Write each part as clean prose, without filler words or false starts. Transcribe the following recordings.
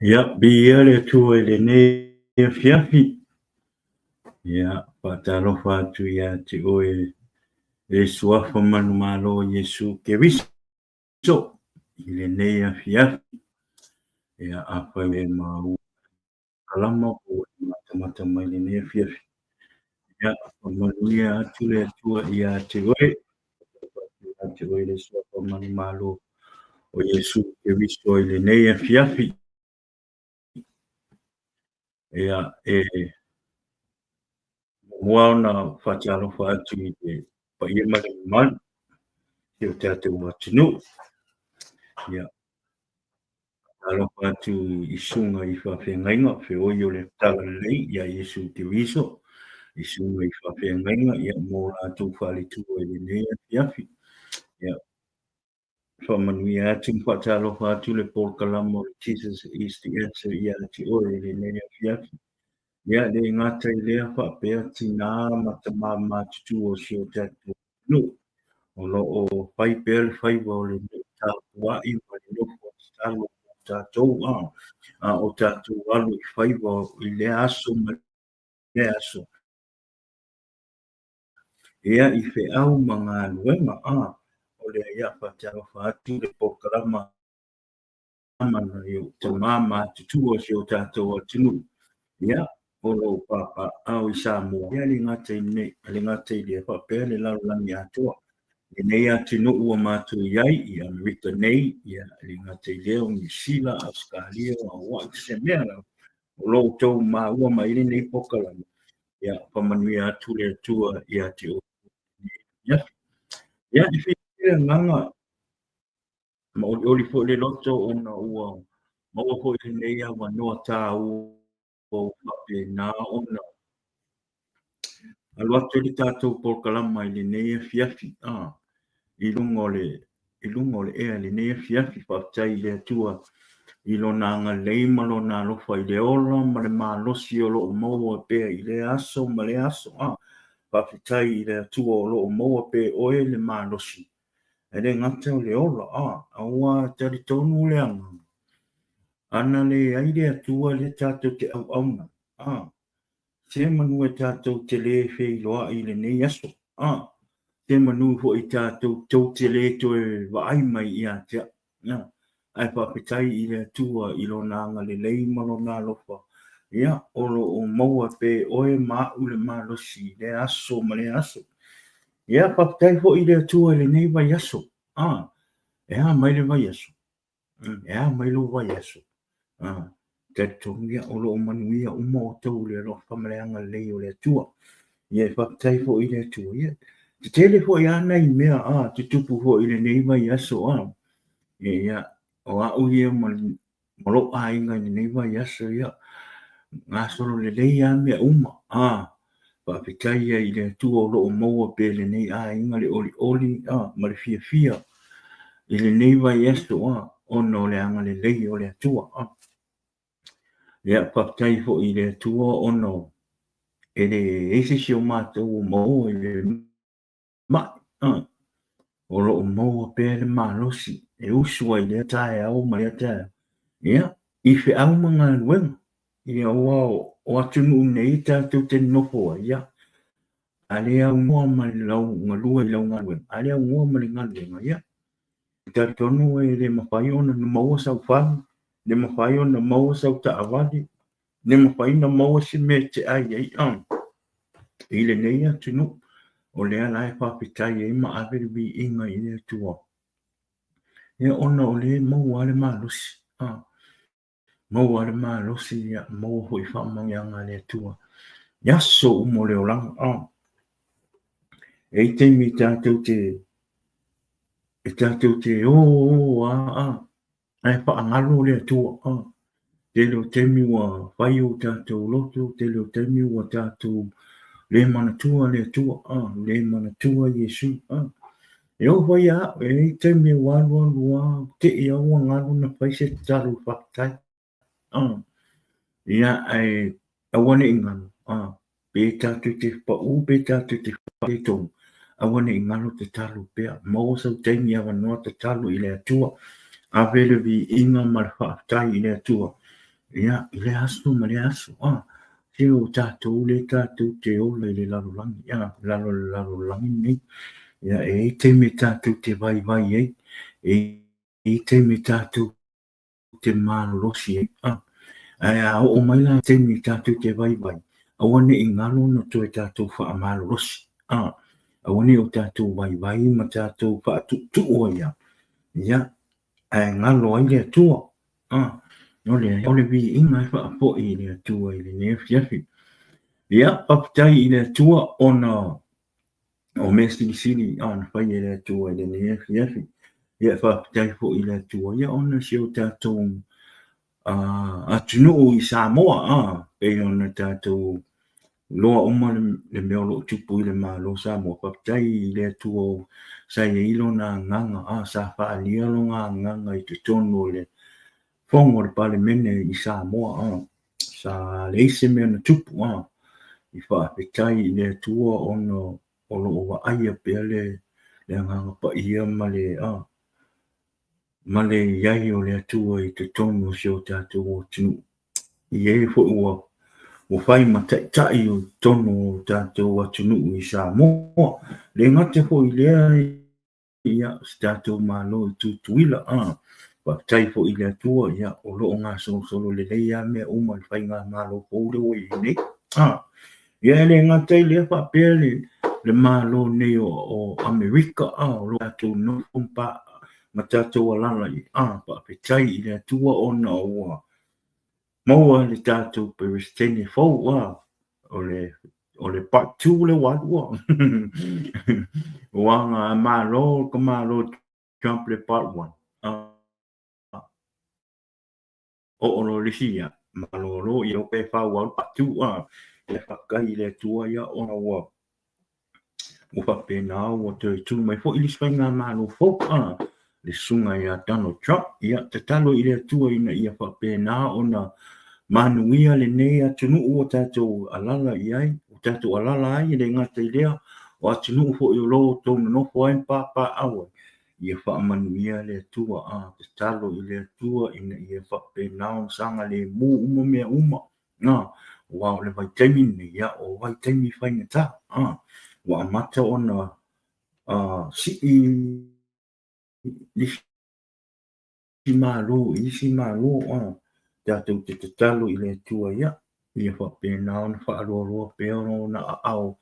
Ia, viia le Atua i lenei afiafi. Ia, faatalofa atu ia te oe le Suafa manumalo Iesu Keriso i lenei afiafi. Ia, afai e maua kalama po o e matamata mai lenei afiafi. Ia, faamanuia atu le Atua ia te oe. Ia te oe le Suafa manumalo o Iesu Keriso i lenei afiafi. Ia, e muamua ona faatalofa atu i le paia ma le mamalu i o tatou atunuu. Ia, faatalofa atu i susuga i faafeagaiga, feoi o le Talalelei ia Iesu Keriso, i susuga i faafeagaiga ia mo latou faletua i lenei afiafi. Ia, faamanuia atu ma faatalofa atu le polokalama o Jesus is the Answer ia te oe i lenei afiafi. Ia, le gata i lea faapea tinā ma tamā matutua o si o tatou atunuu o lo o fai pea le faiva o le tapuai ma le nofo tatalo mo tatou a o tatou alo i faiva i lea aso ma lea aso. Ia, i feau ma galuega, o lea ia faatalofa atu le polokalama ma nai ou tama matutua o si o tatou atunuu, ia, o lo o papaaao i Samoa, ia, le gata i nei, le gata i lea, faapea le lalolagi atoa. Lenei atunuu ua matou i ai i Amerika nei, ia, le gata i lea o Niu Sila, Ausetalia, o Hawaii, se mea lava, o lo o outou maua mai lenei polokalame, ia, faamanuia atu le Atua ia te outou. Ia, ia, e fiafia le agaga ma olioli foi le loto ona ua maua foi lenei avanoa taua ua faapena ona alu atu ai le tatou polokalama i lenei afiafi, i luga o le i luga o le ea i lenei afiafi. Faafetai i le Atua i Lona agalelei ma Lona alofa i le ola ma le malosi o lo o maua pea i lea aso ma lea aso. Faafetai i le Atua o lo o maua pea e oe le malosi, e le gata o le ola, aua e talitonu le agaga, ana leai le Atua lea tatou te auauna, Se manu e tatou te lē feiloai i lenei aso, a, se manu foi tatou tou te lē toe vaai mai ia te au, a, ae faafetai i le Atua i Lona agalelei ma Lona alofa, ia, o lo o maua pea e oe ma a'u le malosi i lea aso ma lea aso. Ia, faafetai foi i le Atua i lenei vaiaso, a, e a mai le vaiaso? E a mai lou vaiaso? Talitonu ia o lo o manuia uma outou i le alofa ma le agalelei o le Atua. Ia e faafetai foi i le Atua. Ia, tetele foi lava nai mea tutupu foi i lenei vaiaso. Ia, o au ia ma ma lou aiga i lenei vaiaso, ia, gasolo lelei lava mea uma. Faafetai ai i le Atua o lo o maua pea e lenei aiga le olioli ma le fiafia i lenei vaiaso ona o le agalelei o le Atua. Ia, faafetai foi i le Atua ona e leai se isi o matou o maua i le mai, o lo o maua pea le malosi e usu ai i lea taeao ma lea taeao, ia, i feau ma galuega, ia, aua o atunuu nei tatou te nonofo ai, ia, a le aunoa ma lau galue i lau galuega, a le aunoa ma le galuega, ia, e talitonu e le mafai ona maua sau fale, le mafai ona maua sau taavale, le mafai ona maua se mea e te ai ai i lenei atunuu. O lea la e faafetai ai ma ave le viiga i le Atua, ia ona o lea e maua lava le malosi, maua lava le malosi, ia maua foi faamanuiaga a le Atua i aso uma o le olaga. E i ai taimi tatou te e tatou te o o lava ae faagalo le Atua. Tele o taimi ua fai o tatou loto, tele o taimi ua tatou le manatua le Atua, le manatua Iesu. E oo foi ia au, e i ai taimi ua alu alu lava, te i lava ua galo na fai se tatalo faafetai. Ia, ae aua ne i galo, pe tatou te pau pe tatou te faaletonu, aua ne i galo tatalo pea, maua sau taimi avanoa tatalo i le Atua, ave le viiga ma le faafetai i le Atua. Ia, i lea aso ma lea aso, a, se o tatou lea tatou te ola i le lalolagi, a, i lalo o le lalolagi lenei. Ia, e i ai taimi tatou te vaivai ai, e i ai taimi tatou te malolosi ai, a. Ae a oo mai la i taimi tatou te vaivai, aua ne i galo ona toe tatou faamalolosi, a. Aua ne i o tatou vaivai ma tatou faatuutuu ai lava, ia, ae galo ai le Atua. A, o le, o le viiga e faafoi i le Atua i lenei afiafi. Ia, faafetai i le Atua ona o mea silisili ona fai e le Atua i lenei afiafi. Ia, faafetai foi i le Atua, ia, ona si o tatou atunuu i Samoa, pei ona tatou loa uma le mea o lo o tupu i le Malo o Samoa. Faafetai i le Atua sa i ai lona agaga, sa faaalia lona agaga i totonu o le Fono a le Palemene i Samoa, sa leai se mea na tupu. I faafetai i le Atua ona o lo o vaaia pea le Agaga Paia ma le ma le i ai o le Atua i totonu o si o tatou atunuu, i e foi ua fai ma taitai o totonu o tatou atunuu i Samoa. Le gata foi i lea, ia, si tatou Malo i Tutuila, a, faafetai foi i le Atua, ia, o lo o gasolosolo lelei lava mea uma i le faigamalo fou lea ua i ai nei. A, ia e le gata i lea faapea le Malo nei o Amerika, a, o lo o tatou nofo ma tatou alaala i, a, faafetai i le Atua ona ua maua le tatou Peresetene fou, a, o le part 2 lea ua alu, a. Aua na malo ka malo Trump le part 1, a. Oo loa le isi ia, malolo ia pe faaauau le part 2, a. Ia faafetai i le Atua ia ona ua faapena ua toe tu mai foi le isi faigamalo fou, a, le susuga ia Donald Trump. Ia tatalo i le Atua ina ia faapena ona manuia lenei atunuu ua tatou alaala i ai, ua tatou alaala ai, e le gata i lea, o atunuu foi o lo o outou nonofo ai ma papaaao ai, ia faamanuia le Atua, a tatalo i le Atua ina ia faapena ona sagalemu uma mea uma, a, aua o le vaitaimi lenei, ia, o vaitaimi faigata, a, ua amata ona sii isi Malo i isi Malo, a, tatou te tatalo i le Atua ia, ia faapena ona faaloaloa pea ona aao,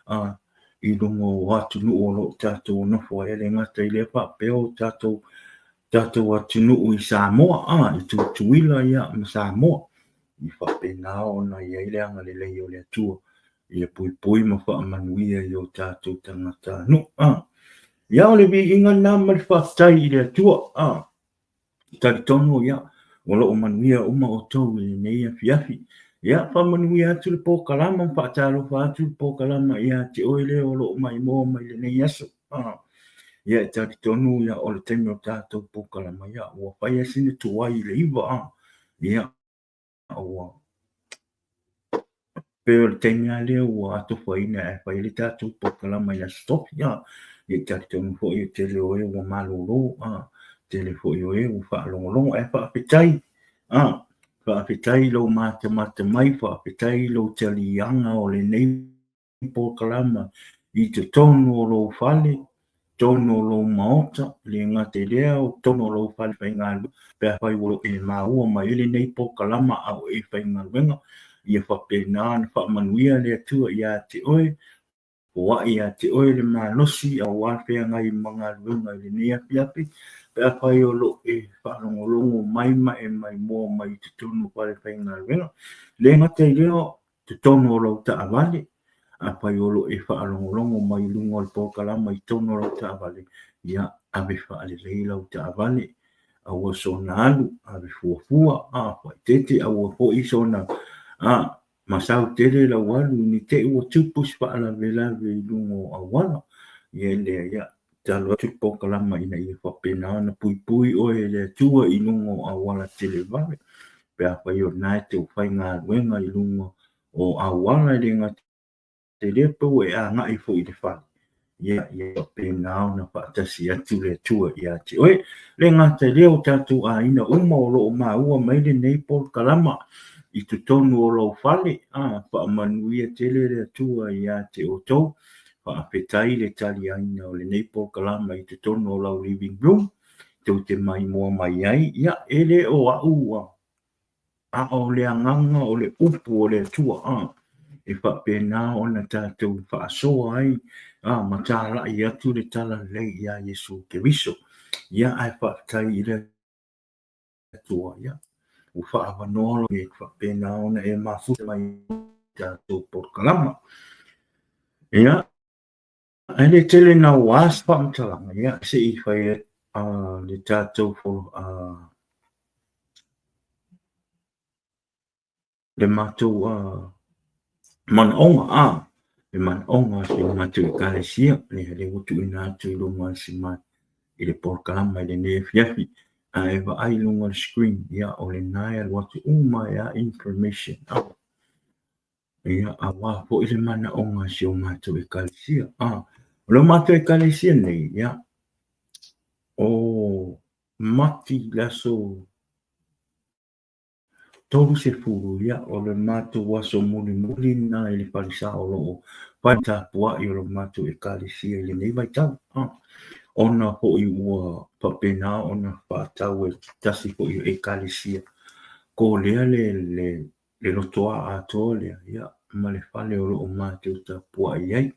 a, i luga o atunuu o lo o tatou nofo ai, e le gata i lea faapea o tatou atunuu i Samoa, a, i Tutuila ia ma Samoa, i faapena ona i ai le agalelei o le Atua ia puipui ma faamanuia i o tatou tagatanuu, a. Ia o le viiga lena ma le faafetai i le Atua, a. Talitonu ia, o lo o manuia uma outou i lenei afiafi. Ia, faamanuia atu le polokalama ma faatalofa atu le polokalama ia te oe lea o lo o maimoa mai lenei aso. Ia, e talitonu ia, o le taimi o tatou polokalama, ia, ua fai lava sina tuai i le 9. Ia, ua pei o le taimi lava lea ua atofaina e fai ai le tatou polokalama i le Aso Tofi. Ia, e talitonu foi o le tele o e ua malolo, tele foi o e ua faalogologo. Ae faafetai, faafetai i lou matamata mai, faafetai i lou taliaga o lenei polokalama i totonu o lou fale, totonu o lou maota, e le gata i lea o totonu o lou fale faigaluega, pe afai ua e maua mai ai lenei polokalama a o e faigaluega, ia faapena ona faamanuia le Atua ia te oe, foai ia te oe le malosi aua le feagai ma galuega i lenei afiafi, pe afai o lo o e faalogologo mai ma e maimoa mai i totonu o fale faigaluega. E le gata i lea, totonu o lau taavale, afai o lo o e faalogologo mai i luga o le polokalama i totonu o lau taavale, ia ave faalelei lau taavale, aua soona alu, ave fuafua, faaeteete, aua foi soona masau tele lau alu ne i te i ua tupu se faalavelave i luga o auala. Ia lea, ia tatalo atu le polokalama ina ia faapena ona puipui oe e le Atua i luga o auala televave, pe afai o lena e te faigaluega i luga o auala e le gata i lea pe ua e agai foi i le fale. Ia, ia faapena ona faatasi atu le Atua ia te oe. Le gata i lea o tatou aiga uma o lo o maua mai lenei polokalama i totonu o lou fale, a, faamanuia tele le Atua ia te outou. Faafetai le taliaina o lenei polokalama i totonu o lau living room, tou te maimoa mai ai. Ia, e le o au a o le agaga o le upu o le Atua, a, e faapena ona tatou faasoa ai, a, ma talai atu le talalelei iā Iesu Keriso. Ia, ae faafetai i le Atua, ia, ua faaavanoa e faapena ona e mafuta mai tatou polokalama. Ia, ae le tele naua se faamatalaga, ia, se i fai le tatou le matou manaoga, a, le manaoga o si o matou Ekalesia, lea lea ua tuuina atu i luga o si i le polokalama i lenei afiafi. A e vaai i luga o le screen, ia, o lena e alu atu uma ai lava information, a, ia, aua foi le manaoga o si o matou Ekalesia. A, o le matou Ekalesia nei, ia, o Mati le aso 30, ia, o le matou aso mulimuli lena i le falesa o lo o fai tapuai o le matou Ekalesia i lenei vaitau, ona foi ua faapena ona faatau e tasi foi o Ekalesia ko lea le lotoa atoa lea, ia, ma le fale o lo o matou tapuai ai.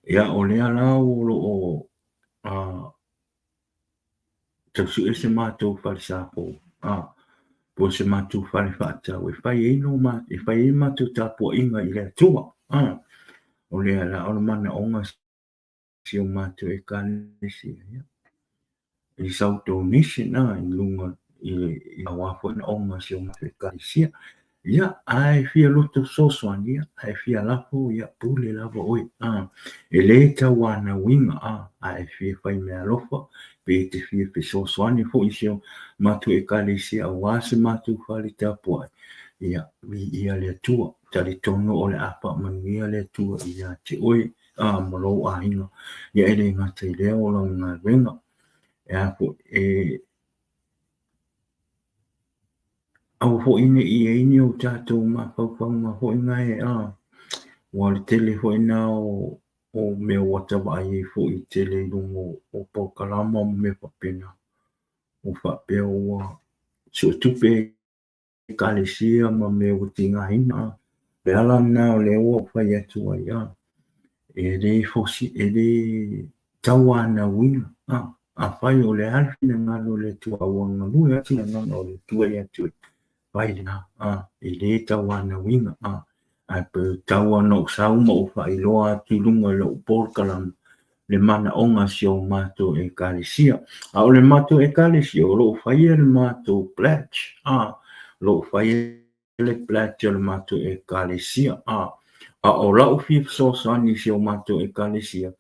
Ia, o lea la o lo o tau sue se matou fale safou, a, po o se matou fale faatau e fai ai no ma, e fai ai matou tapuaiga i le Atua. A, o lea la o le manaoga si o matou Ekalesia, ia, i sau donation, a, i luga i le aua foi manaoga o si o matou Ekalesia. Ia, a e fia loto fesoasoani, ia, a e fia lafo, ia, pule lava oe, a, e le tauanauina, a, a e fia fai meaalofa, pe e te fia fesoasoani foi i si o matou Ekalesia aua se matou fale tapuai, ia, viia le Atua, talitonu o le a faamanuia le Atua ia te oe, a, ma lou aiga, ia, e le gata i lea o lau galuega, e a foi, e Aua foi ne i i ai ni o tatou mafaufauga foi na e a, ua o le tele foi na o mea ua ta vaai ai foi i tele i luga o polokalama ma mea faapena. Ua faapea ua suetupe Ekalesia ma mea ua tigaina. O le ala lena o lea ua ou fai atu ai, a, e le fosi, e le tauanauina. A, afai o le a le finagalo o le Atua, ua galue atu le agaga o le Atua ia te oe, fai lena, a, e le tauanauina. A, ae pe tau ona ou sau ma ou faailoa atu i luga i lou polokalama le manaoga o si o matou Ekalesia. A o le matou Ekalesia, o lo o faia le matou pledge, a, o lo o faia le pledge o le matou Ekalesia. A, a o lau fia fesoasoani i si o matou Ekalesia,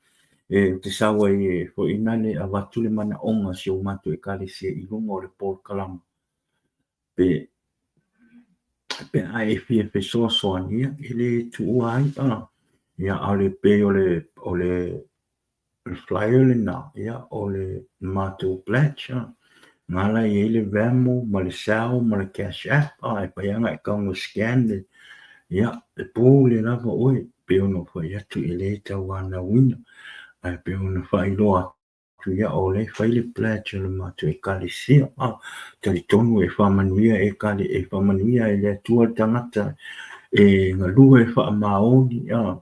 e ou te sau ai e foi nale avatu le manaoga o si o matou Ekalesia i luga o le polokalama. Pe, pe a e fia fesoasoani, ia, e le tuua ai, a. Ia, a o le pei o le, o le, le flyer lena, ia, o le matou pledge, a. Na la e i ai le Venmo ma le Zelle ma le Cash App, a, e fai lava ona e tago e scan le, ia, e pule lava oe, pei ona ou fai atu e le tauanauina, ae pei ona faailoa atu. Ia, o lea e fai le pledge o le matou Ekalesia. A, talitonu e faamanuia e ekale, e faamanuia e le Atua le tagata e galue faamaoni, a,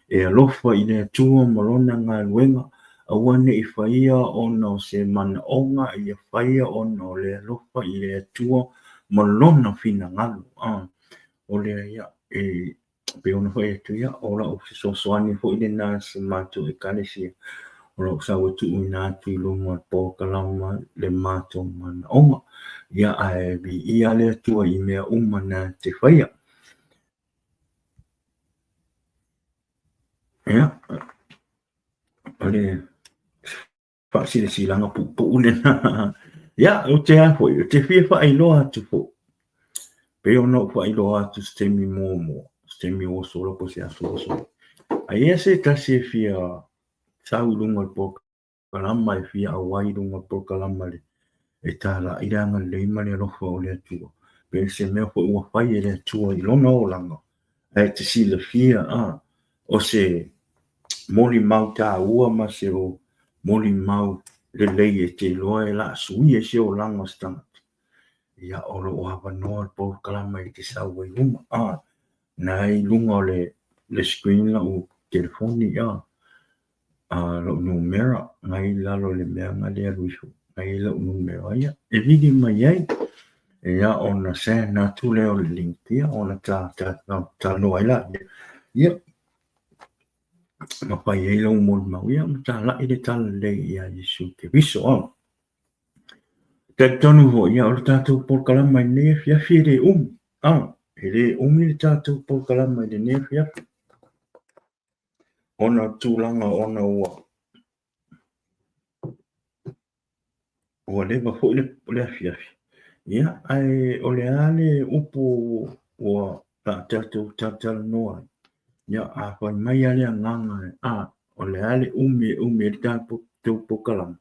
e alofa i le Atua ma lona galuega, aua ne i faia ona o se manaoga, ia faia ona o le alofa i le Atua ma lona finagalo. A, o lea ia, e pei ona fai atu ia, o lau fesoasoani foi lena i si matou Ekalesia, o lou sau e tuuina atu i luga o le polokalama le matou manaoga. Ia, ae viia le Atua i mea uma na te faia. Ia, o le faasilasilaga puupuu lena. Ia, ou te a foi, ou te fia faailoa atu foi. Pei ona ou faailoa atu se taimi muamua, se taimi ua sola po o se aso ua sola. Aia se tasi e fia sau i luga o le polokalama, e fia auai i luga o le polokalama le e talai le agalelei ma le alofa o le Atua, pe se mea foi ua fai e le Atua i lona olaga, ae te silafia a o se molimau taua ma se molimau lelei e te iloa e laasuia i se olaga o se tagata. Ia, o lo o avanoa le polokalama e te sau ai i luma. A, na i luga o le screen lau telefoni, a, lou numera, na i lalo o le mea na le alu ifo, na i lau numera ia, e vili mai ai. Ia, ona send atu lea o le link, ia, ona talanoa ai laia, ia, ma fai ai lau molimau, ia, ma talai le talalelei ia Iesu Keriso. A. Talitonu foi, ia, o le tatou polokalama i lenei afiafi e le umi. A, e le umi le tatou polokalama i lenei afiafi. Ona o tulaga ona ua ua leva foi le, le afiafi. Ia, ae o le a le upu ua la tatou talatalanoa ai. Ia, a fai mai lava le agaga, a, o le a le umi e umi ai le tatou polokalama,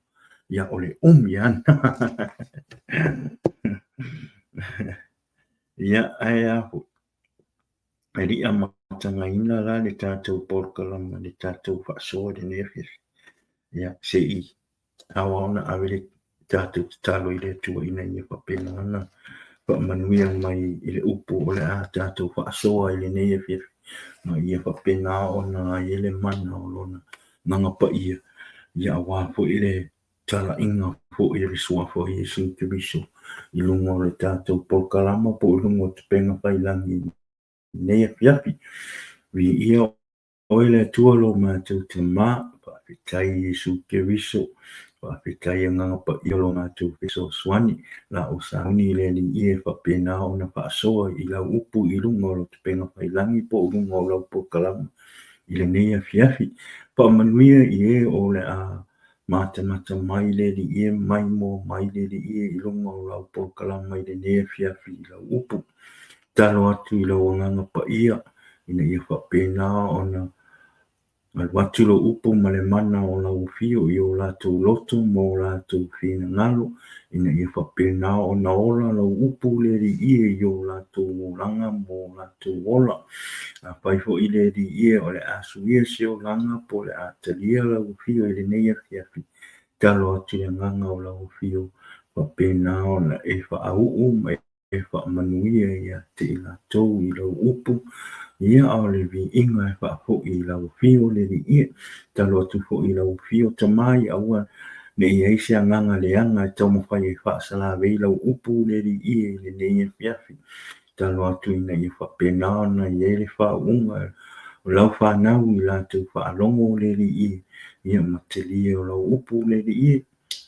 ia, o le umi lava lena. Ia, ae a foi, e le i amatagaina la le tatou polokalama, le tatou faasoa i lenei afiafi. Ia, se i ao ona ave le tatou tatalo i le Atua ina ia faapena ona faamanuia mai i le upu o le a tatou faasoa i lenei afiafi, ma ia faapena ona i ai le mana o Lona Agaga Paia, ia aua foi le talaiga foi o le Suafa o Iesu Keriso i luga o le tatou polokalama po o luga o upega tafailagi i lenei afiafi. Viia Oe le Atua lo matou Tama, faafetai Iesu Keriso, faafetai Agaga Paia lo matou fesoasoani, la ou sauni i le Alii e faapena ona faasoa i lau upu i luga o lau upega tafailagi po o luga o lau polokalama i lenei afiafi. Faamanuia i e o le a matamata mai le Alii e, maimoa mai le Alii e i luga o lau polokalama i lenei afiafi i lau upu. Tatalo atu i lau Agaga Paia ina ia faapena ona alu atu lou upu ma le mana o lau afio i o latou loto ma o latou finagalo, ina ia faapena ona ola lau upu le Alii e i o latou olaga ma o latou ola. Afai foi le Alii e o le a suia se olaga po o le a talia lau afio i lenei afiafi, tatalo atu i le agaga o lau afio, faapena ona e faauu ma e faamanuia ia te i latou i lau upu, ia a o le viiga e faafoi i lau afio le Alii e. Tatalo atu foi i lau afio Tama ia aua ne i i ai se agaga leaga e taumafai e faasalavei lau upu le Alii e i lenei afiafi. Tatalo atu ina ia faapena ona i ai le faauuga o lau fanau i latou faalogo le Alii e, ia ma talia o lau upu le Alii e.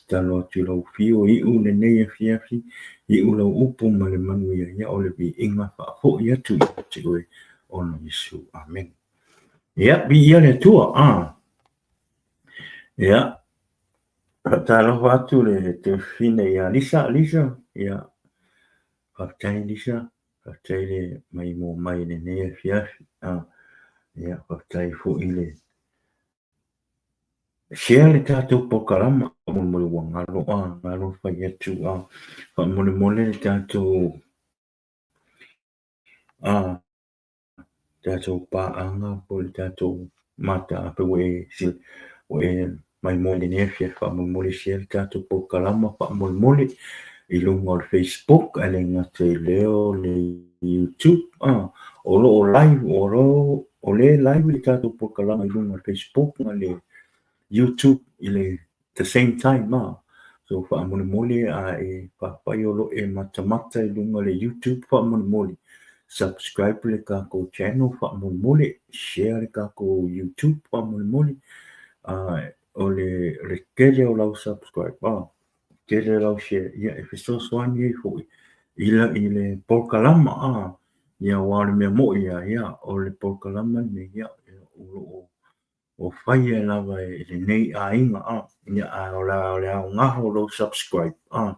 Tatalo atu i lau afio, iu lenei afiafi, iu lau upu ma le manuia, ia o le viiga faafoi atu ia te oe ona o Iesu. Amene. Ia, viia le Atua. Ah. Ia, faatalofa atu le tuafafine ia Lisa. Lisa, ia, faafetai Lisa, faafetai le maimoa mai i lenei afiafi. Ah. Ia, faafetai foi le Share le tatou polokalama faamolemole ua galo a galo fai atu a faamolemole le tatou a tatou paaga po o le tatou mataape ua e ua e maimoa i lenei afiafi faamolemole share le tatou polokalama faamolemole i luga o le Facebook ae le gata i lea o le YouTube a o lo o live o lo o lea e live le tatou polokalama i luga o le Facebook ma le YouTube i le the same time a. So faamolemole a e faapai o lo e matamata i luga o le YouTube faamolemole subscribe le tatou channel faamolemole share le tatou YouTube faamolemole a o le o le tele o lau subscribe a tele lau share ia e fesoasoani ai foi i la i le polokalama a ia aua o le mea mo'i lava ia o le polokalama lenei ia o lo o o faia lava e lenei aiga a ia a o le o le aoga o lou subscribe a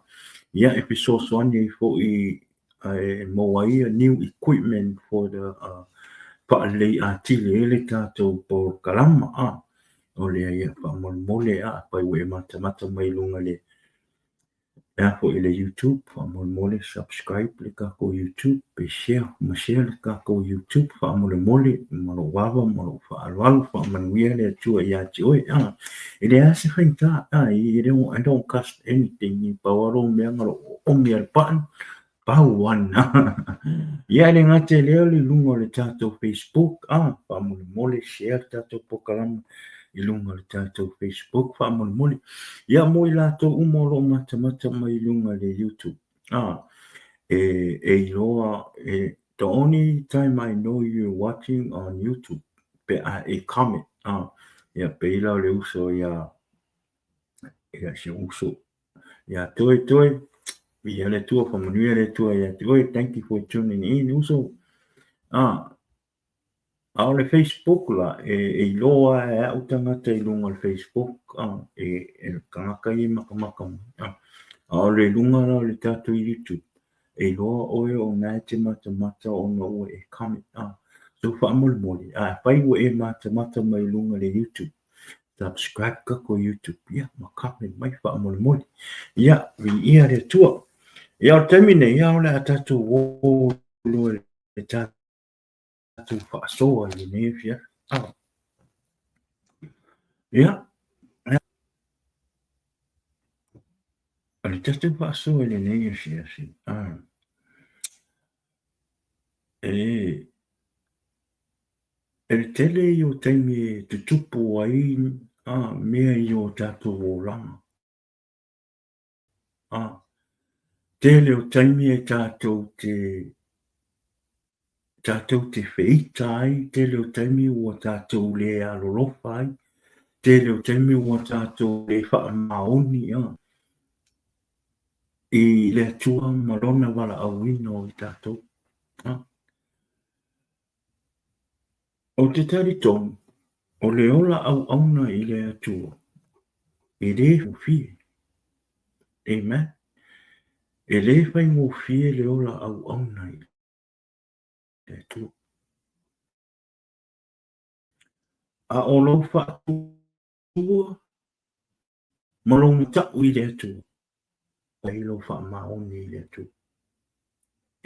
ia e fesoasoani ai foi e maua ai a new equipment for the faalelei atili ai le tatou polokalama a. O lea ia faamolemole a afai ua e matamata mai i luga i le a foi le YouTube, faamolemole subscribe le tatou YouTube pe share ma share le tatou YouTube faamolemole ma lou ava ma lou faaaloalo faamanuia le Atua ia te oe. A e leai lava se faigata, a I don't cost anything, pau lava lou mea na o lou oomi lava i le button, pau lava lena. Ia e le gata i lea o le luga o le tatou Facebook, a faamolemole share le tatou polokalame i luga o le tatou Facebook faamolemole. Ia mo i latou uma o lo o matamata mai i luga i le YouTube, a e, e iloa, e, the only time I know you're watching on YouTube, pe a e comment, a ia pei la o le uso ia, ia si uso Ia toe toe, ia le Atua, faamanuia le Atua ia te oe. Thank you for tuning in uso. Ah, a o le Facebook la, e, e iloa e au tagata i luga o le Facebook, ah, e, e tagata ia makamaka mai. Ah, a o le luga la o le tatou YouTube, e iloa oe o na e te matamata ona ua e comment. Ah, so faamolemole, afai ua e matamata mai i luga o le YouTube, subscribe tatou YouTube, ia, ma comment mai faamolemole. Ia, viia le Atua. Ia, o le taimi nei, ia, o le a tatou o loa i le tatou faasoa i lenei afiafi. Ah. Ia, o le tatou faasoa i lenei afiafi. Ah. E, E tele ia o taimi e tutupu ai a mea i o tatou olaga. A, tele o taimi e tatou te tatou te feita ai, tele o taimi ua tatou le alolofa ai, tele o taimi ua tatou le faamaoni a i le Atua ma Lona valaauina o i tatou. A. Ou te talitonu, o le ola auauna i le Atua, e le faigofie. Amen. E le faigofie le ola auauna i le Atua. A o lou faatuatua ma lou matau i le Atua, ai lou faamaoni i le Atua.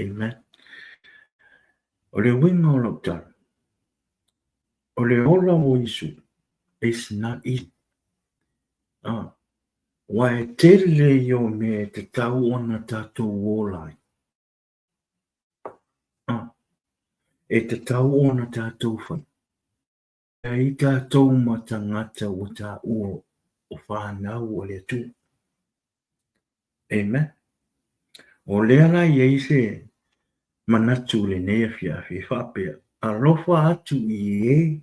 Amen. O le uiga o lau tala, o le ola o Iesu, it's not easy. Ah, aua e tele ia o mea e tatau ona tatou ola ai. Ah, e tatau ona tatou fai. Ai tatou ma tagata ua taua o fanau a le Atua. Amen. O lea la i ai se manatu i lenei afiafi e faapea, alofa atu i e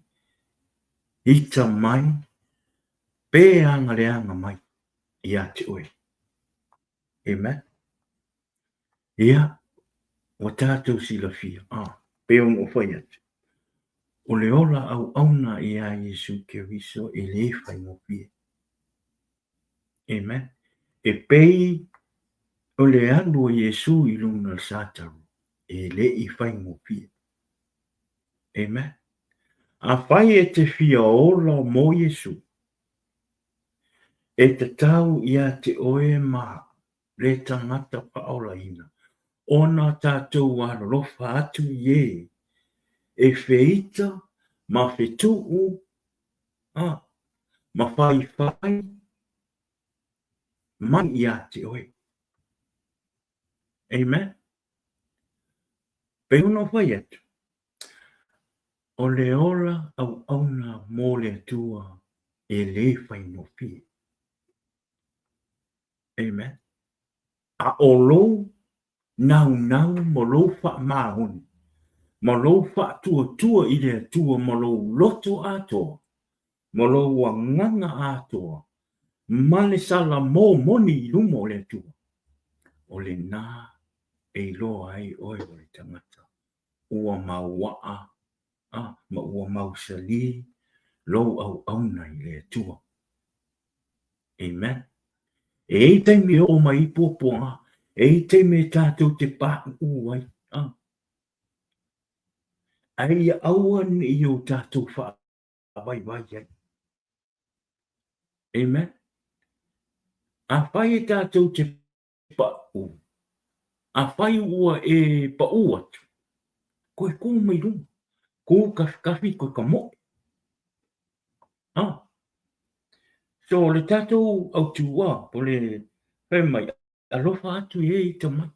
ita mai pe agaleaga mai ia te oe. Amen. Ia, ua tatou silafia, ah, pei ona ou fai atu, o le ola auauna iā Iesu Keriso e lē faigofie. Amen. E pei o le alu o Iesu i luna o le Sataro, e le i faigofie. Amen. Afai e te fia ola mo Iesu, E tatau ia te oe ma le tagata faaolaina ona tatou alolofa atu i ē e feita ma fetuu, a, ma faifai mai ia te oe. Amen. Pei ona ou fai atu, O le ola auauna mo le Atua e lē faigofie. Amen. A o lou naunau ma lou faamaoni, ma lou faatuatua i le Atua ma lou loto atoa, ma lou agaga atoa, ma le salamo moni i luma o le Atua, o lena e iloa ai oe o le tagata ua mauaa a ma ua mausali lou auauna i le Atua. Amen. E i ai taimi e oo mai ai puapuaga, e i ai taimi e tatou te paʻuʻu ai, a. Ae ia aua ne i o tatou faavaivai ai. Amen. Afai e tātou te paʻu, afai ua e paʻu atu, koe kū mai luna, kū kafikafi koe ka moe. Ah. So le tātou autūā, po le fai mai, Alofa atu i e ita mai.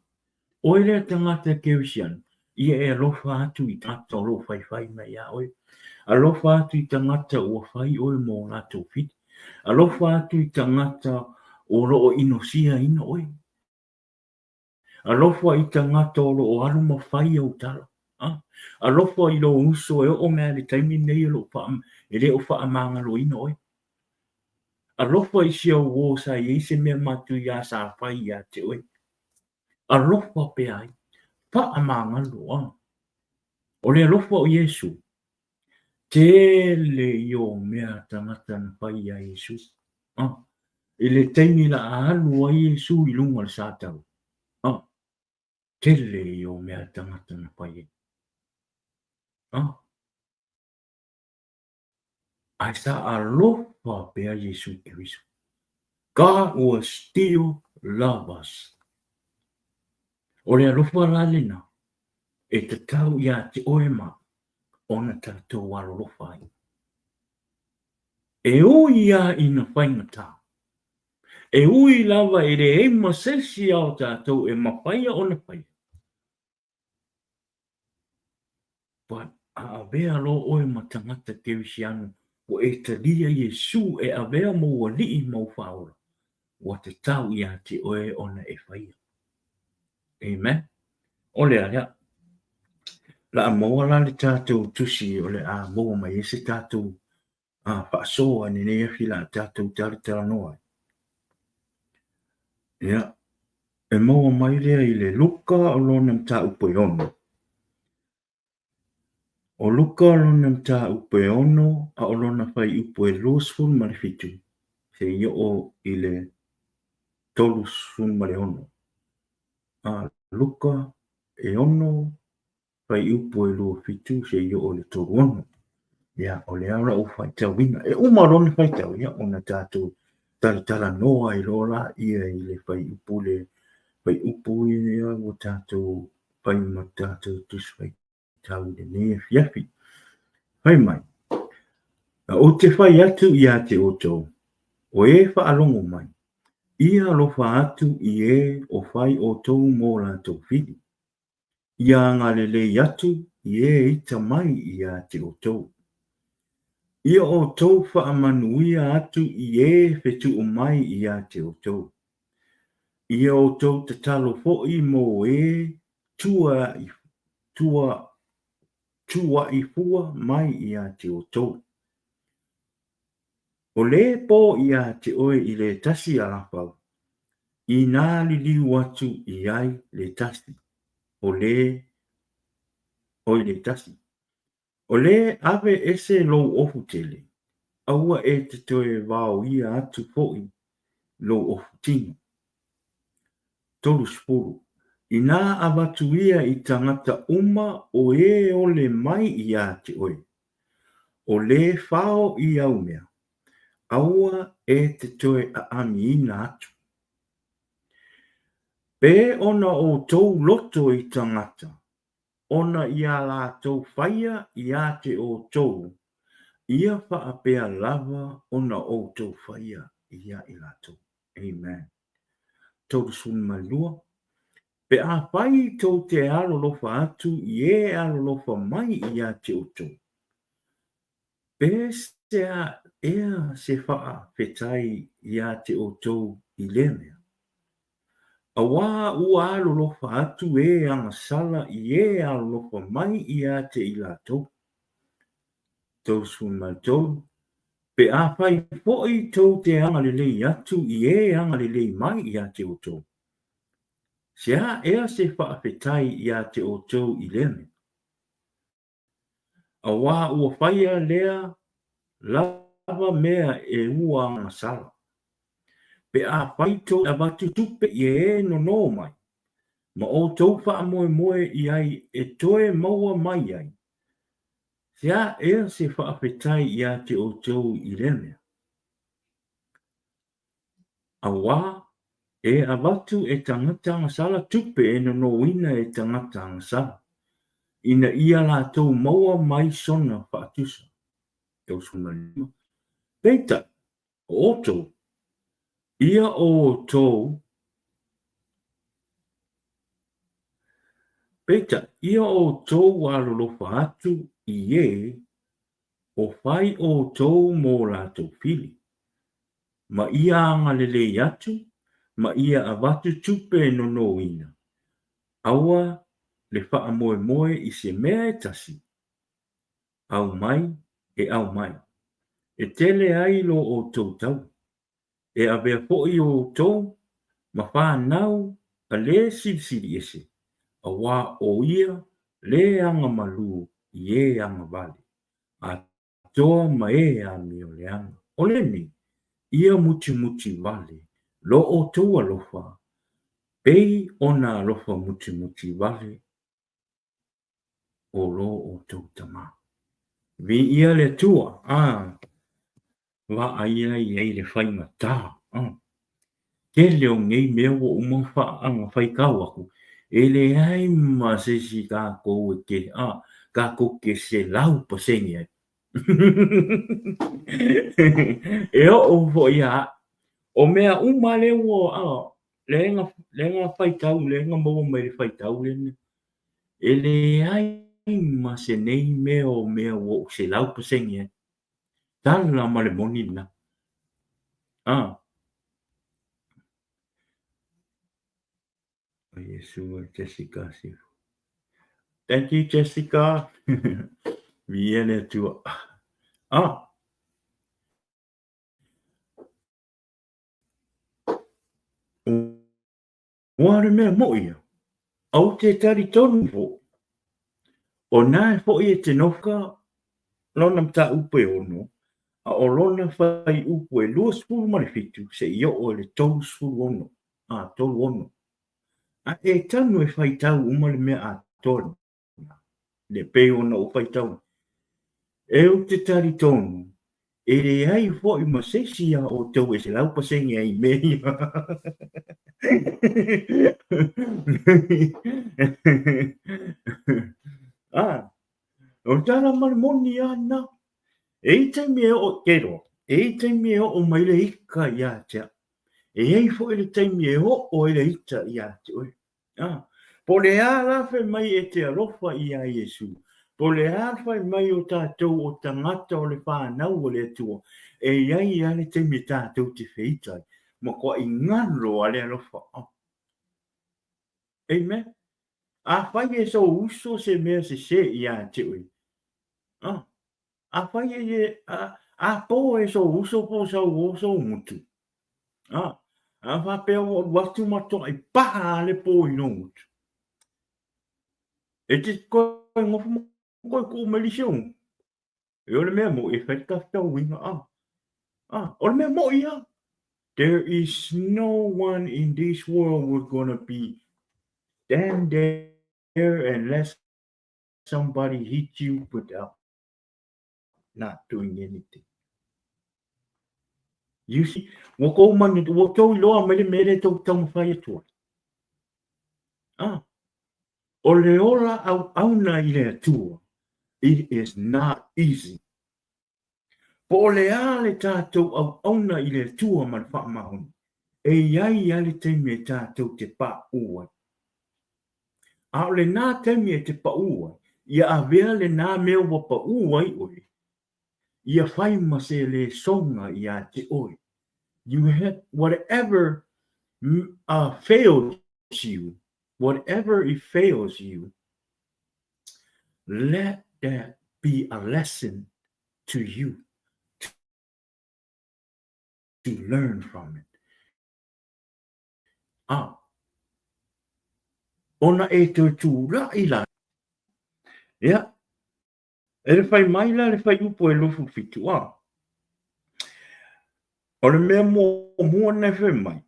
Oe lea tagata Kerisiano, ia e alofa atu i tagata o lo o whaiwhai mai iā oe. Alofa atu i tagata ua whai oe mō rātou whiti. Alofa atu i tagata o lo o inosiaina oe. Alofa i tagata o lo o alu ma whai au tala. Ah, alofa i lou uso e oo mai le taimi nei o lo o wha, e le o whaamangaloina oe. Alofa i si au uō sa i ai se mea matuia sa whai iā te oe. Alofa pea ai. Whaamangalo, ah. O le alofa o Iesu, tele i o mea tangata na whai iā Iesu. Ah. I le taimi la a alu ai Iesu i lunga o le sātau. Ah. Tele i o mea tangata na whai ai. Ah. Ae sa alofa pea Iesu Keriso. God will still love us. O le alofa la lena, e tatau iā te oe ma ona tātou alolofa ai. E ui ia ina whaingatā. E ui lava e leai ma sesi a o tātou e mawhaia ona whaia. But a avea loa ʻoe ma tagata Kerisiano, ua e talia Iesū e avea mou aliʻi ma ou fāola, ua tatau iā te ʻoe ona e whaia. Amen. O lea lea. La a maua la le tātou tusi o le a maua mai e se tātou a whaasoa i lenei afi la a tātou taratara noa ai. Ia, e maua mai lea i le Luka o lona mataupu e ono. O Luka o lona mataupu e ono a o lona whaiupu e 27, se i oo i le 36. A Luka e ono Whaiupu e 27 seia oo i le 36. Ia, o le ao lau whaitauina. E uma lona whaitau, ia, ona tātou talatalanoa ai loa la ia i le whaiupu le whaiupu ia ua tātou whai ma tātou tusi whaitau i lenei afiafi. Whai mai. A o te whai atu i a te outou, o e whaalongo mai, ia alofa atu i e o whai outou mō lātou whiri. I agalelei atu i e ita mai i a te outou. Ia outou whaamanuia atu i e whetuu mai i a te outou. Ia outou tatalo foʻi mo e tua tua tuaʻi fua mai i a te outou. O le pō iā te oe i le tasi a lafau, inā liliu atu i ai le tasi, o le, oi le tasi. O le ave ese lou ofu tele, aua e te toe vaoia atu foʻi lou ofu tino. 30. Inā avatu ia i tangata uma o e ole mai iā te oe, o le whao i au mea, aua e te toe aamiina atu. Pe ona outou loto i tangata, ona i a latou whaia i a te outou, ia whaapea lava ona outou whaia i a i latou. Amen. 32. Pe afai tou te alolofa atu i e alolofa mai ia te outou, pe se a ea se faafetai ia te outou i lea mea? Auā ua alolofa atu e agasala i e alolofa mai ia te i latou. 33. Pe afai foʻi tou te agalelei atu i e agalelei mai ia te outou, Se a ea se faafetai iā te outou i lea mea? Auā ua whaia lea lava mea e ua agasala. Pe afai tou avatu tupe i e nonō mai, ma outou faamoemoe i ai e toe maua mai ai, se a ea se faafetai iā te outou i lea mea? Auā, e avatu e tagata agasala tupe e nonoina e tagata agasala, ina ia latou maua mai sona faatusa. 35. Peitai, o outou, ia o outou, peitai, ia outou alolofa atu i ē o fai outou mō latou fili, ma ia agalelei atu, ma ia avatu tupe e nonoina, aua le faamoemoe i se mea e tasi, aumai e aumai, e tele ai lo outou taui, e avea foi outou ma fanau a le Silisili Ese, auā ʻo ia le agamalu i ē agavale, atoa ma ē amioleaga. ʻO lenei, ia mutimuti wale lo outou alofa, pei ona alofa mutimuti wale o lo outou Tama. Viia le Atua, a vaai ai ai le faigata, a. Tele o nei mea ua uma ona faitau aku, e leai ma se isi tatou e te, a, tatou te 100% ai. E oo foi ia au. O mea uma lea ua, a, lea na, lea na faitau, lea na maua mai le faitau lea, e leai ma se nei mea o mea ua ou 100% ai. Tala ma le moni lena. A. O Iesu e Jessica Sifu. Thank you Jessica. Viia le Atua. Ah. Ua le mea moʻi ia, au te tali tonu fo. O nae foʻi e te noka lona mataupu e ono, a o lona fuaiupu e 27 seia oo i le 36, a, 36. A e tanu e faitau uma le mea atoa lena, le pei ona ou faitau. E ou te talitonu, e leai foi ma se isi iā outou e 100% ai i mea ia. A, o le tala ma le moni a na. E i taimi e oo, ke roa, e i taimi e oo mai le ika iā te au. E i ai foi le taimi e oo ai le ita iā te oe. A, po o le a la fai mai e te alofa iā Iesu, po o le a fai mai o tatou o tagata o le whanau o le Atua, e i ai a le taimi e tatou te feita ai, matuai galo a le alofa. A. Amen. Afai e sou uso se mea sesē iā te oe, a, afai e e, a, a pō e sou uso po o sau o sou gutu, a, a faapea ua alu atu ma toai paha a le pō i lou gutu, e te koe nofo ma koe kuu mai le isi ou gutu. E o le mea moʻi e fai le tafitauina, a, a, o le mea moʻi a. There is no one in this world who's gonna be stand there and let somebody hit you without not doing anything. You see, ua kou manu, ua tou iloa mai le mea lea tou taumafai atu ai. Ah, o le ola auauna i le Atua, it is not easy. Po o le a le tatou auauna i le Atua ma le faamaoni, e i ai a le taimi e tatou te paʻū ai. A o lenā taimi e te paʻū ai, ia avea lenā mea ua paʻū ai ʻoe, ia fai ma se lesonga iā te ʻoe. You have, whatever fails you, whatever it fails you, let that be a lesson to you to learn from it. A, ona e toe tulaʻi la, ia, E le fai mai la le fuaiupu e 27, a. O le mea muamua na e fai mai,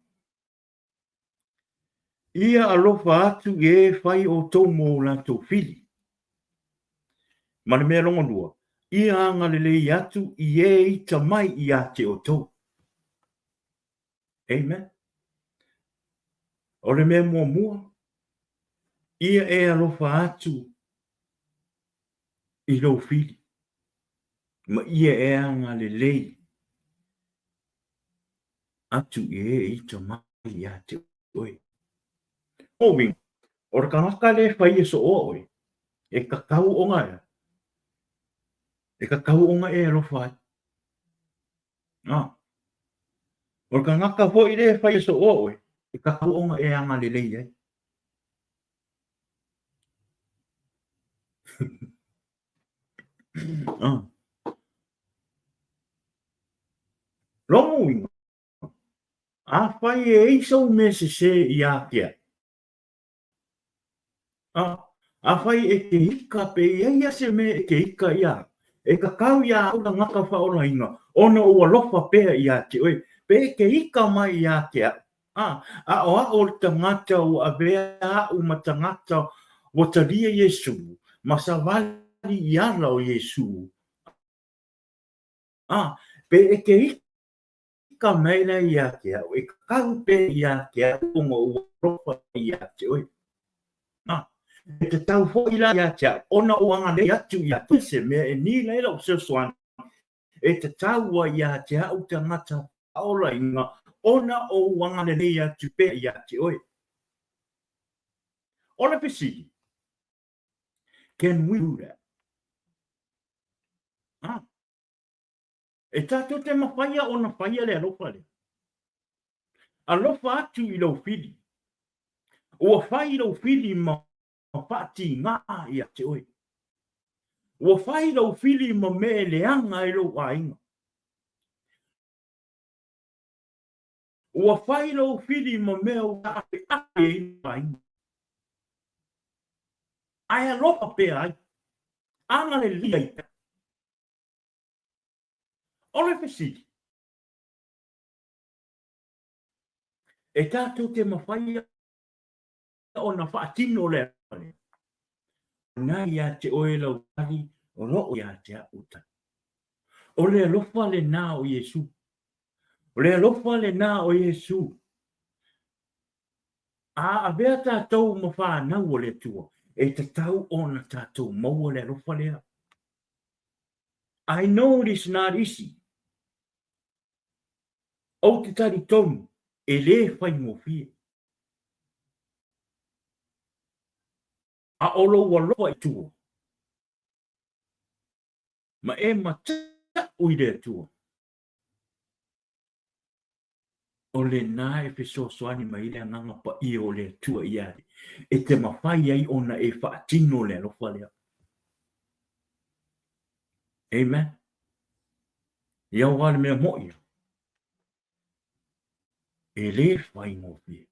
Ia alofa atu i e fai outou mō latou fili. Ma le mea longa lua, ia agalelei atu i e ita mai iā te outou. Amen. O le mea muamua, ia e alofa atu i lou fili, ma ia e agalelei atu i e e ita mai ia te oe. O uiga, o le tagata lea e fai e sooa oe, e tatau ona e tatau ona e alofa ai. A. O le tagata foi lea e fai e sooa oe, e tatau ona e agalelei ai. A. Lona uiga, afai e ai sou mea sesē ia te au, A, afai e te ika pe i ai ia se mea e te ika ia au, e tatau iā au tagata faaolaina ona ou alofa pea ia te oe, pe e te ika mai ia te au. A, a o au o le tagata ua avea aʻu ma tagata ua talia Iesū, ma savali i ala o Iesū, a, pe e te ika Ka mai la ia te au, e kau pea ia te au ona ou alofa ia te oe. Na, e te tau foi la ia te au, ona ou agalelei atu ia te se mea e nila ai lau fesoasoani, e te tau ai ia te au tagata faaolaina, ona ou agalelei atu pea ia te oe. O le fesili, can we do that? Ah. E tātou te mawhaia ona whaia le alofa lea. Alofa atu i lou fili. Ua whai lou fili ma whaatīngā ia te oe. Ua whai lou fili ma me leanga i lou aiga. Ua whai lou fili ma mea ua ake ake i lou aiga. Ae alofa pea ai. Agalelei ai pea. O le fesili, e tātou te mawhai ona whaatino le lea? Nā ia te oe lau tali, o loo ia te au tali. O le alofa le nā o Iesu. O le alofa le nā o Iesu. A avea tātou ma whānau o le Atua, e tatau ona tātou maua le alofa lea. I know it is not easy. Ou te talitonu e lē faigofie. A o lou alofa i tua, ma e mataʻu i le Atua. O lenā e fesoasoani mai ai le Agaga Paia o le Atua iā te, e te mawhai ai ona e faatino le alofa lea. Amen. Ia wā le mea moʻi ia. E lē faigofie.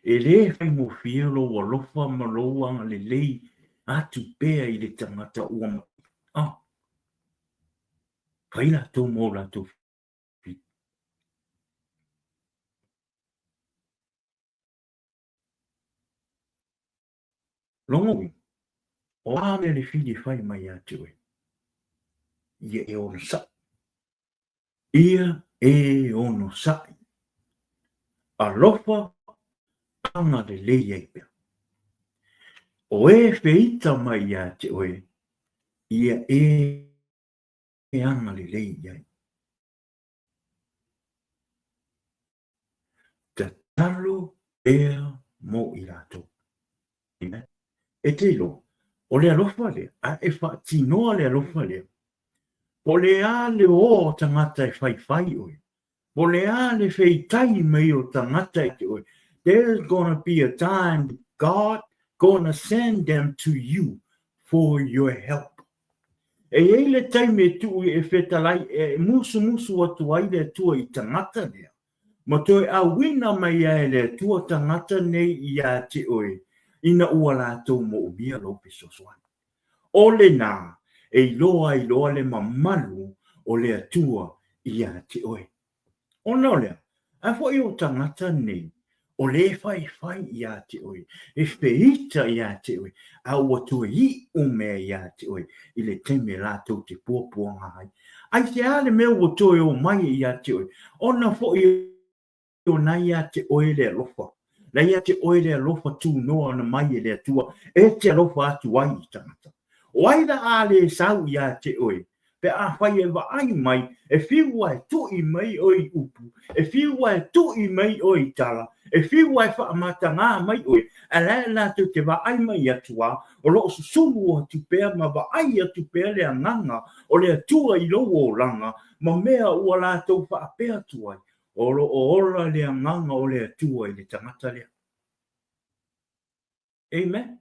E lē faigofie lou alofa ma lou agalelei atu pea i le tagata ua mate. Ah. Fai latou mo latou Lona uiga, o a mea le fili e fai mai ia te oe? Ia e onosai. Ia e onosai. Alofa agalelei ai pea. O e feita mai ia te oe, ia e agalelei i ai. Tatalo pea mō i rātou. Amen. E te iloa, o le alofa lea, a e whaatinoa le alofa lea, po le a le o o tangata e whaiwhai oe, po le a le wheitai mai o tangata i te oe, there's gonna be a time God gonna send them to you for your help. E i ai le taimi e tuu e whetalai e musumusu atu ai le Atua i tangata lea, ma toe auina mai ai le Atua tangata nei ia te oe, ina ua latou moomia lou fesoasoani. O lenā, e iloa ai loa le mamalu o le Atua ia te oe. Ona o lea, a foi o tagata nei, o le whaiwhai ia te oe, e wheita ia te oe, a ua toe iʻu mea ia te oe, i le taimi e latou te puapuaga ai. Aisea le mea ua toe o mai ia te oe, ona foi. O na ia te oe le alofa. La ia te oe le alofa tunoa na mai e le Atua e te alofa atu ai i tagata. O ai la a le sau ia te oe, pe afai e vaai mai, e fiu a e tui mai oe i upu, e fiu a e tui mai oe i tala, e fiu a e faamatagā mai oe, ae la e latou te vaai mai atu a, o lo o susulu atu pea ma vaai atu pea le agaga o le Atua i lou olaga ma mea ua latou faapea atu ai, O lo o ola le agaga o le Atua i le tagata lea. Amen.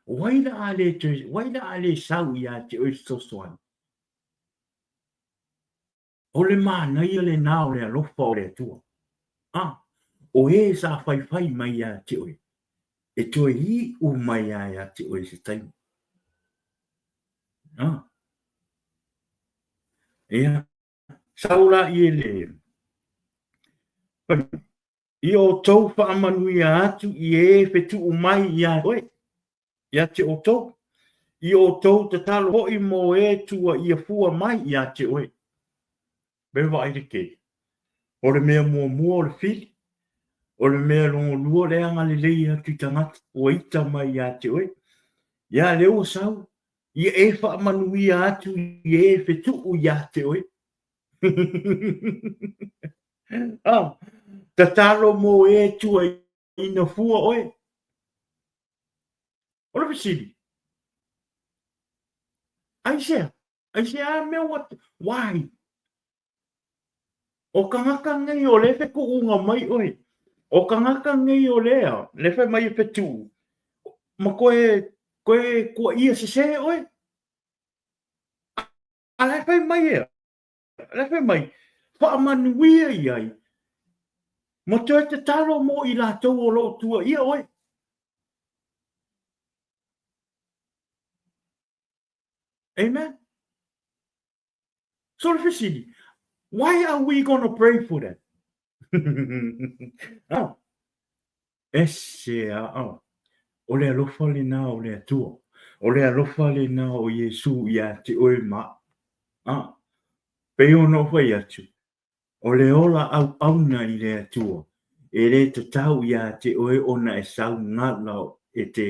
O ai la a le toe, o ai la a le sau ia te oe fesoasoani? O le manaia lenā o le alofa o le Atua. Ah, o e sa faifai mai ia te oe, e toe iu mai a ia te oe se taimi. Ah. Ia, sau la i le i outou faamanuia atu i e fetuu mai ia oe, ia te outou, i outou tatalo hoʻi mo e tua ia fua mai ia te oe. Me vaai le kē. O le mea muamua o le fili, o le mea longolua le agalelei atu i tagata ua ita mai ia te oe. Ia lea ua sau, ia e faamanuia atu i e fetuu ia te oe. Ah, tatalo mo e tuaina fua oe. O le fesili, aisea? Aisea mea ua, why? O kangaka nei o le fekuʻuga mai ʻoe. O kangaka nei o lea, le fai mai e fetuʻu, ma koe, koe kuaʻia sesē ʻoe. A la e fai mai ea, la e fai mai, faamanuia i ai, ma toe tatalo mo i latou o lo o tuaia ʻoe. Amen. So le fesili, why are we gonna pray for them? ah. Ese a oh. O le alofa lenā o le Atua. O le alofa lenā o Iesū iā te oe ma. Ah. Pei ona ou fai atu, O le ola auauna i le Atua, e le tatau iā te oe ona e sau gala e te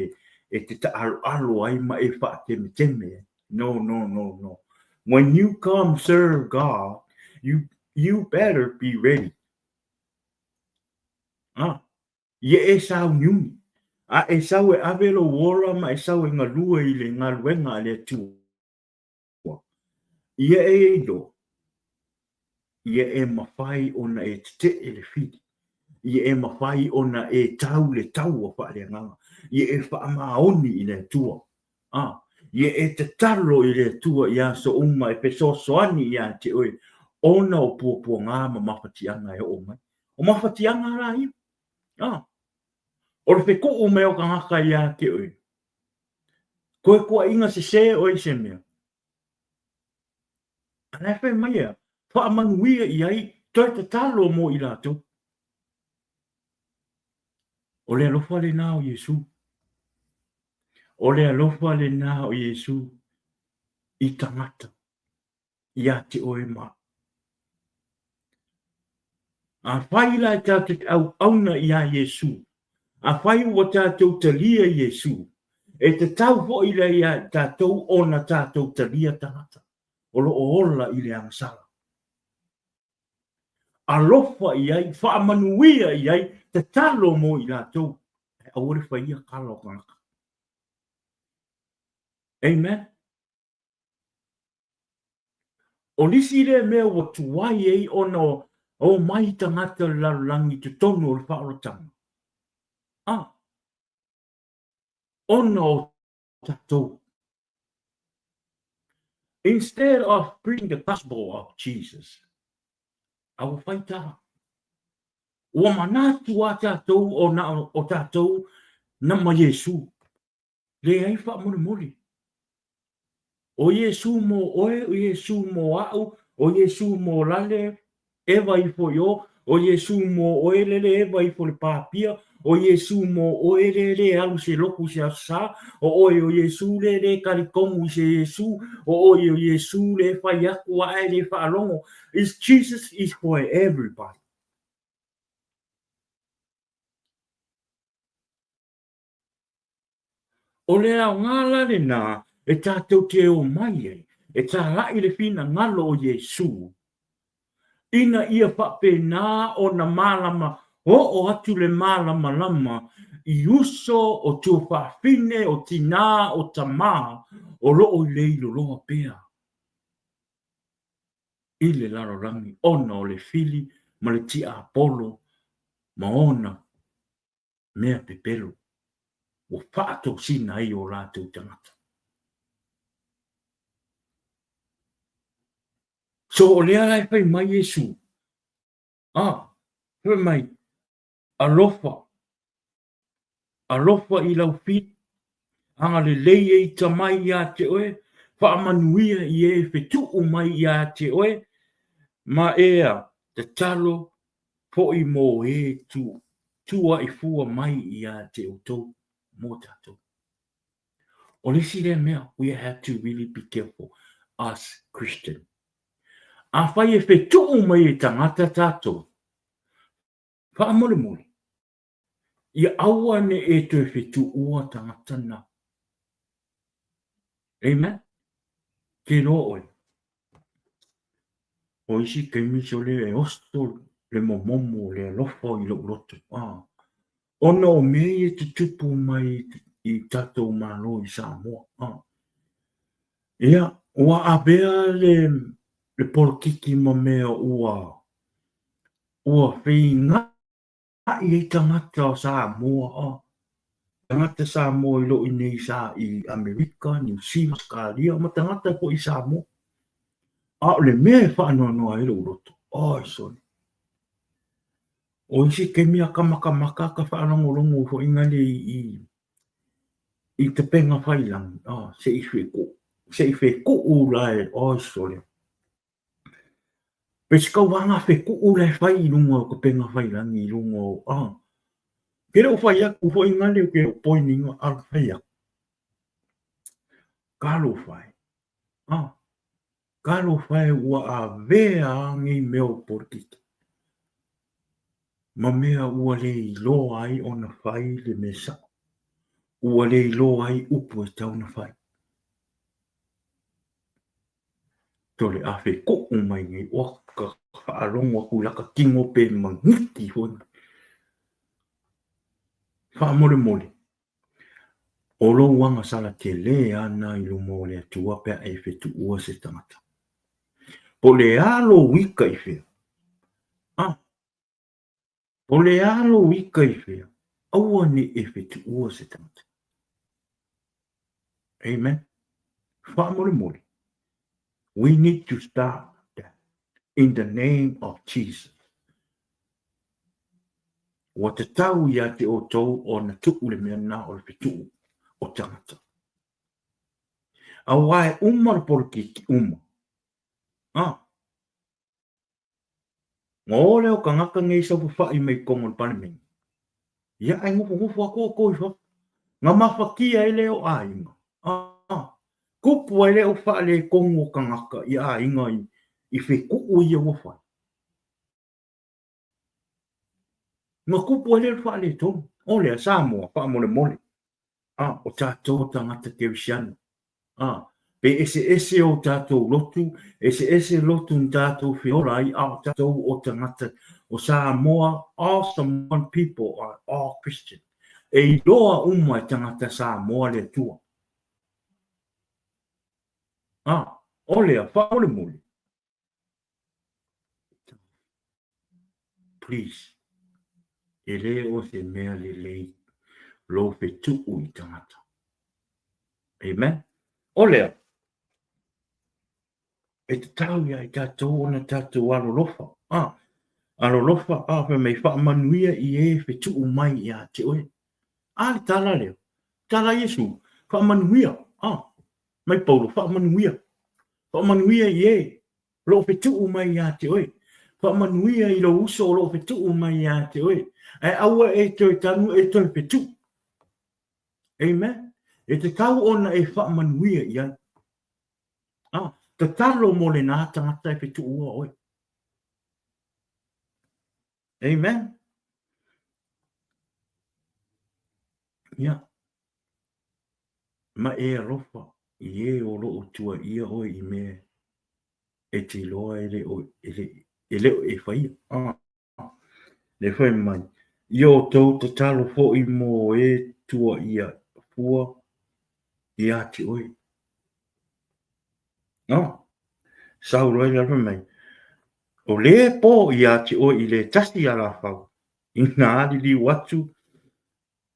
e te taʻaloʻalo ai ma e faatemeteme ai. No, no, no, no. When you come serve God, you, you better be ready. Ah, ia e sauniuni, a e sau e ave lou ola ma e sau e galue i le galuega a le Atua. Ia e iloa, ia e mafai ona e teteʻe le fili, ia e mafai ona e tau le taua faaleagaga, ia e faamaoni i le Atua, a, ia e tatalo i le Atua i aso uma e fesoasoani iā te oe ona o puapuagā ma mafatiaga e oo mai. O mafatiaga la ia, a, o le fekuʻu mai o kangaka iā te oe, Koe kuaʻiga sesē ʻoe i se mea. A la e fai mai ea, faamanuia i ai, toe tatalo mo i latou. O le alofa lenā o Iesū. O le alofa lenā o Iesū i tagata. Iā te oe ma. Afai la e tātou te auauna i a Iesū, afai ua tātou talia Iesū, e tatau hoʻi la iā tātou ona tātou talia tangata o lo o ola i le agasala. Alofa i ai, faamanuia i ai, tatalo mo i latou, ae aua le faia kala o kangaka. Amen. O nisi lea mea ua tuai ai ona o mai tagata o le lalolagi i totonu o le faaolataga, a, ona o tatou. Instead of preaching the gospel of Jesus, a ua fai tala. Ua manatu a tatou o na o tatou na ma Iesu. Leai faamolemole. ʻO Iesū mō ʻoe, ʻo Iesū mō aʻu, ʻo Iesū mō lale, ʻEva ifo i ʻō, O Iesu mo oe le le eva ifo le papia, o Iesu mo oe le le alu se loku i se aso sa, o oe o Iesu le le kalikomu i se Iesu, o oe o Iesu le fai aku ae le faalogo. Is Jesus is for everybody. O le aoga la lenā e tātou te omai ai, e tālaʻi le finagalo o Iesū, ina ia faapena ona mālama oo atu le mālamalama i uso o tuafafine, o tinā, o tamā o loo i le iloloa pea i le lalolagi ona o le fili ma le tiapolo ma ona mea pepelo ua faatosina ai o latou tagata. So o lea la e fai mai Iesu, a, fai mai, alofa, alofa i lau fili, agalelei e ita mai iā te oe, faamanuia i e fetuu mai iā te oe, ma ea, tatalo Hoʻi mō ē tu, tuaʻi fua mai iā te outou, mō tātou. O le isi lea mea, we have to really be careful, us Christian. Afai e fetuʻu mai e tangata tātou, faamolemole, ia aua ne e toe fetuʻua tangata na. Amen? Ke loa oe. O isi taimi sole e oso le momomo o le alofa i lou loto. Ah. Ona o mea ia tutupu mai i tatou Malo i Samoa. Ah. Ia, ua avea le, le polokiki ma mea ua, ua feinga Aʻi ai tagata o Samoa a tagata Samoa i loo inei sa i Amerika, Niu Sila, Australia ma tagata foi i Samoa. A o le mea e faanoanoa ai lou loto, oi sole. O isi taimi a ka makamaka ka faalogologo foi ngale i i tapenga failangi, a se i fekuu, se i fekuu la e, oi sole. Pe se kau anga fekuu la e fai i lunga o tapenga failangi i lunga o, a. Ke le o fai aku foi ngale o ke o poininga a fai aku. Talofa e. A. Talofa e ua avea nei mea o polokiki. Ma mea ua le iloa ai ona fai le mea sao. Ua le iloa ai upu e tau na fai. Tole afe koʻu mai nei oa ka faalogo aku i laka kino pe magiki foi. Faamolemole, o lou agasala tele ana i luma o le Atua pe a e fetuʻua se tagata. Po o le a lou ika i fea? Ah, po o le a lou ika i fea? Aua ne i e fetuʻua se tagata. Amen. Faamolemole, we need to start that in the name of Jesus. Ua tatau iā te outou ona tuu le mea na o le fetuu o tangata. Auā e uma le polokiki uma. Ah, Ngo le o kangaka nei saofafai mai totonu o le Palemene. Ia ai nofonofo atu outou i fafo. Nga mafatia ai lea o aiga. Ah, tupu ai lea o faaletonu o kangaka i aiga i, i fetuu ia ua fai. Nga tupu ai lea o le faaletonu. O lea Samoa, faamolemole. Ah, o tatou o tagata Kerisiano. Ah, pe eseese o tatou lotu, eseese lotu na tatou feola ai, a o tatou o tagata o Samoa, all Samoan people are all Christian. E iloa uma e tagata Samoa le Atua. Ah, o lea, faamolemole. Please, e le o se mea lelei lou fetuu i tagata. Amen. O lea, e tatau ia i tatou ona tatou alolofa. Ah, alolofa, ah, fai mai, faamanuia i e fetuu mai ia te oe. A le tala lea, tala Iesu, faamanuia, ah, mai Paulo, faamanuia. Faamanuia i e o lo o fetuu mai ia te oe. Faamanuia i lou uso o lo o fetuu mai ia te oe, ae aua e toe tanu e toe fetuu. Amen. E tatau ona e faamanuia i ai. Ah, tatalo mo lenā tagata e fetuua oe. Amen. Ia. Ma e alofa i e o lo o tuaia oe i mea e te iloa e le o, e le, e le o e faia. Ah. Le fai mai, i o tou tatalo foi mo e tuaia fua ia te oe. No. Sau loa le fai mai, o le po ia te oe i le tasi alafau, ina liliu atu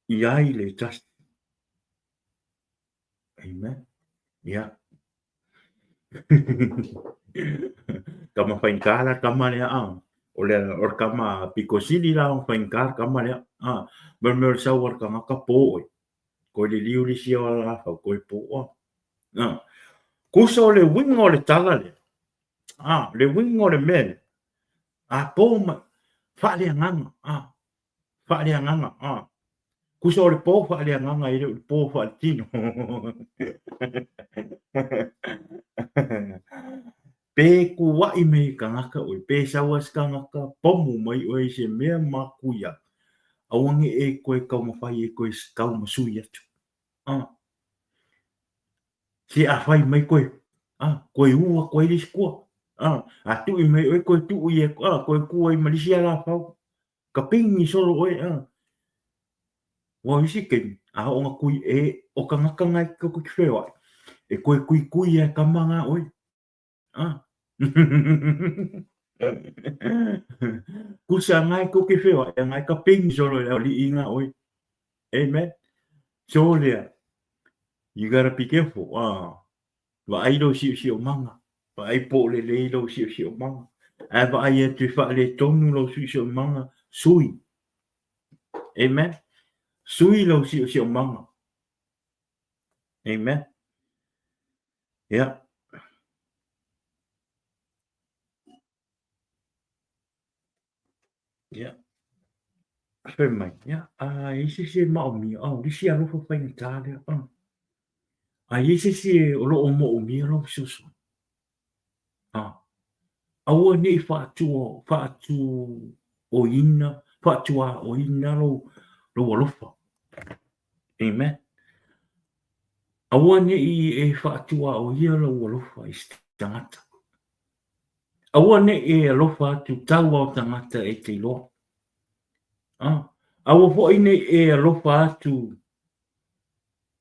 i ai le tasi. Amen. Ia. Tama faigata la tama lea a. O le o le tama pito sili la ona faigata le tama lea a. Ma le mea o le sau a le tagata po oe. Koe liliu le isi o alafau koe po a. A. Kusa o le uiga o le tala lea. A, le uiga o le mea lea. A po mai faaleagaga a. Faaleagaga a. Kusa o le po faaleagaga e le o le po faaletino. Pe kuaʻi mai e kanaka ʻoe, pe sau a se kanaka pomu mai ʻoe i se mea makuia, aua ne i e koe taumafai e koe taumasui atu. A. Se a fai mai koe, a, koe u aku ai le isi kua. A, a tui mai ʻoe koe tui e, a, koe ku ai ma le isi alafau. Ka pingi solo ʻoe, a. Ua isi taimi, a o nga kui e, o kanaka nga e koke ki wheoai, e koe kui kui e kama nga ʻoe. A. Kusa nga e koke wheoai, a nga e ka pingi solo e au li'i nga ʻoe. Amen. So lea, you gotta be careful. Ah, vaai lou siosiomaga, vaai po o lelei lou siosiomaga. Ae vaai atu e faaletonu lou siosiomaga, sui. Amen. Sui lou siosiomaga. Amen. Yeah. Ia. Fai mai, ia, a i ai se isi e maomia, a o le isi alofa faigata lea, a. A i ai se isi o lo o moomia lou fesoasoani, a, aua ne i faatua, faatuoina, faatuaoina lou, lou alofa. Amen. Aua ne i e faatuaoia lou alofa i se tagata. Aua ne i e alofa atu tau ao tagata e te iloa. A, aua foi ne i e alofa atu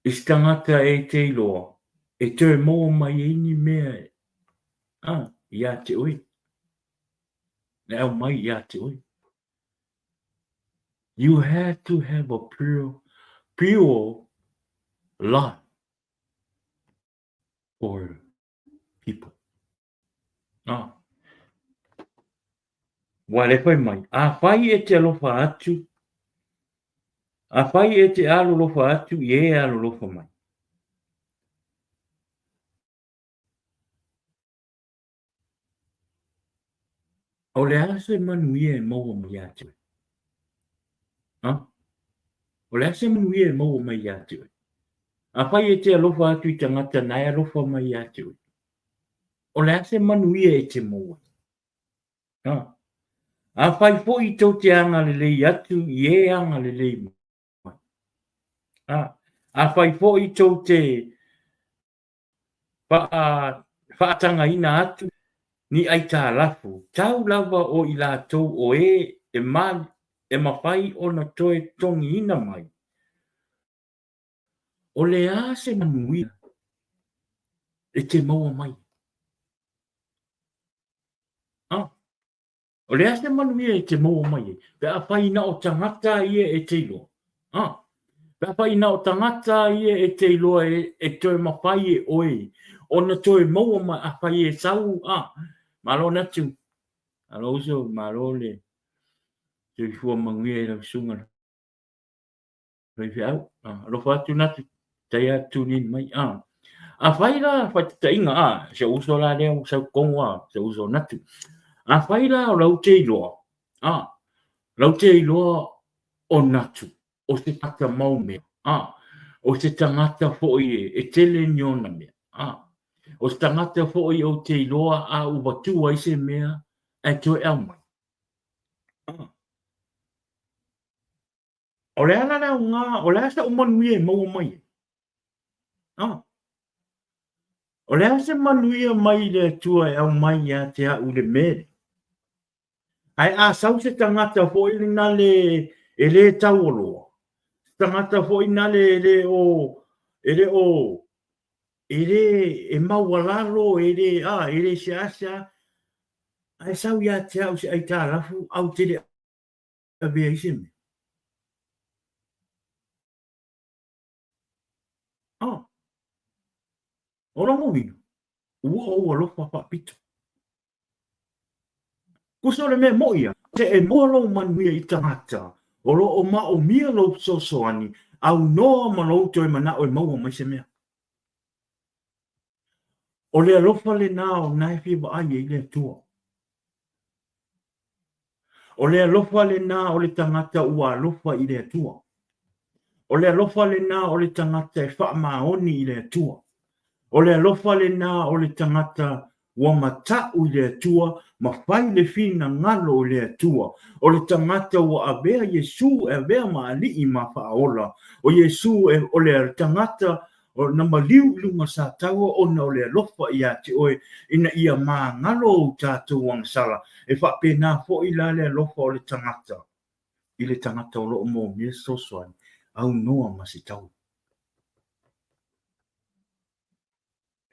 i se tagata e te iloa e toe maua mai ai ni mea a, iā te oe. E aumai iā te oe. You have to have a pure, pure love for people. Ah. Ua le fai mai, afai e te alofa atu, afai e te alolofa atu i e alolofa mai. O le a se manuia e maua mai ia te oe? Ha? O le a se manuia e maua mai ia te oe? Afai e te alofa atu i tagata na e alofa mai ia te oe. O le a se manuia e te maua? Ha? Afai foi tou te agalelei atu i e agalelei mai. Ha? Afai foi tou te Whaatagaina atu ni aitalafu, tau lava o i latou o e e e mafai ona toe totogiina mai. O le a se manuia e te maua mai? Ah. O le a se manuia e te maua mai ai, pe afai na o tagata ia e te iloa? Ah, pe afai na o tagata ia e te iloa e, e toe mawhai e oe, ona toe maua mai, afai e sau, ah, malo natu, alo uso, malo le soifua manuia i lau susuga le faifeau, ah, alofa atu natu, tai atu nini mai, ah. Afai la, faitaitaiga, ah, si ou uso la lea ua sau totonu, ah, si ou uso natu. Afai la o lau te iloa, a, lau te iloa o natu, o se tagata mau mea, a, o se tagata foi e tele ni ona mea, a, o se tagata foi ou te iloa a ou avatua ai se mea ae toe aumai. A, o le a la le aoga, o le a sa'u manuia e maua mai ai? A, o le a se manuia mai le Atua e aumai ia te a'u i le mea lea? Ae a sau se tagata foi nale e lē taualoa, se tagata foi nale e le o, e le o, e lē, e maualalo, e lē, a, e lē seasea, ae sau ia te a'u se aitalafu, ae ou te le avea ai se mea. A, o lona uiga, ua ou alofa faapito. Tusa o le mea moʻi a, se e maua lou manuia i tagata o lo o maomia lou fesoasoani, aunoa ma lou toe manao e maua mai se mea. O le alofa lena o na e fia vaai ai le Atua. O le alofa lena o le tagata ua alofa i le Atua. O le alofa lena o le tagata e faamaoni i le Atua. O le alofa lena o le tagata ua mataʻu i le Atua ma fai le finagalo i le Atua. O le tagata ua avea Iesu e avea ma Alii ma Faaola. O Iesu e, o le tagata na maliu i luga sa taua ona o le alofa iā te oe ina ia magalo ou tatou agasala. E faapena foi la le alofa o le tagata i le tagata o lo o moomia fesoasoani, aunoa ma se taui.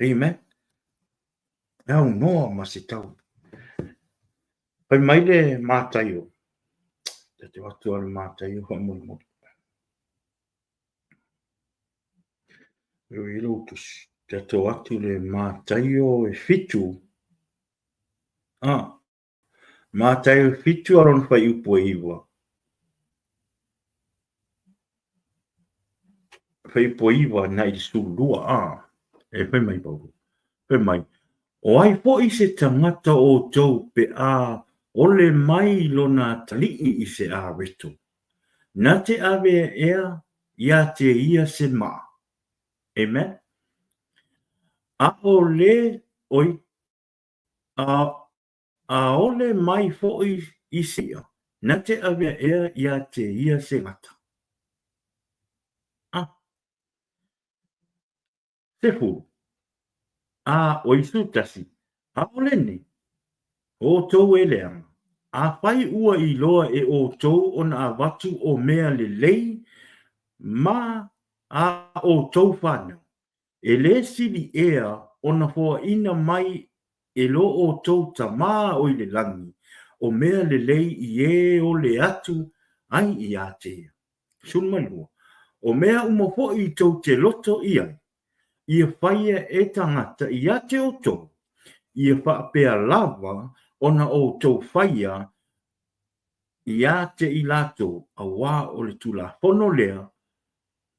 Amen. E aunoa ma se taui. Fai mai le Mataio. Te te atu a le Mataio faamolemole. Ui lou tusi. Te atu atu le Mataio e 7. Ah. Mataio 7 a lona fuaiupu e 9. Fuaiupu e 9 na i le 12 a. E fai mai Paulo. Fai mai, o ai foʻi se tagata o outou pe a ʻole mai lona atalii i se areto, na te ave ea iā te ia se maa. Amen. ʻAʻole, oi, a, ʻaʻole mai foʻi i se iʻa, na te ave ea iā te ia se gata. A. 10, a ʻo Iesū tasi, ʻaʻole nei, ʻoutou e leaga, afai ua iloa e ʻoutou ona avatu o mea lelei ma a ʻoutou whanau, e lē sili ea ona foaʻina mai e lo ʻoutou Tamā o i le lagi o mea lelei i e ole atu ai iā te ia. 12, O mea uma foʻi i tou te loto i ai, ia whaia e tagata iā te ʻoutou, ia faapea lava ona ʻoutou whaia iā te i latou, auā o le Tulafono lea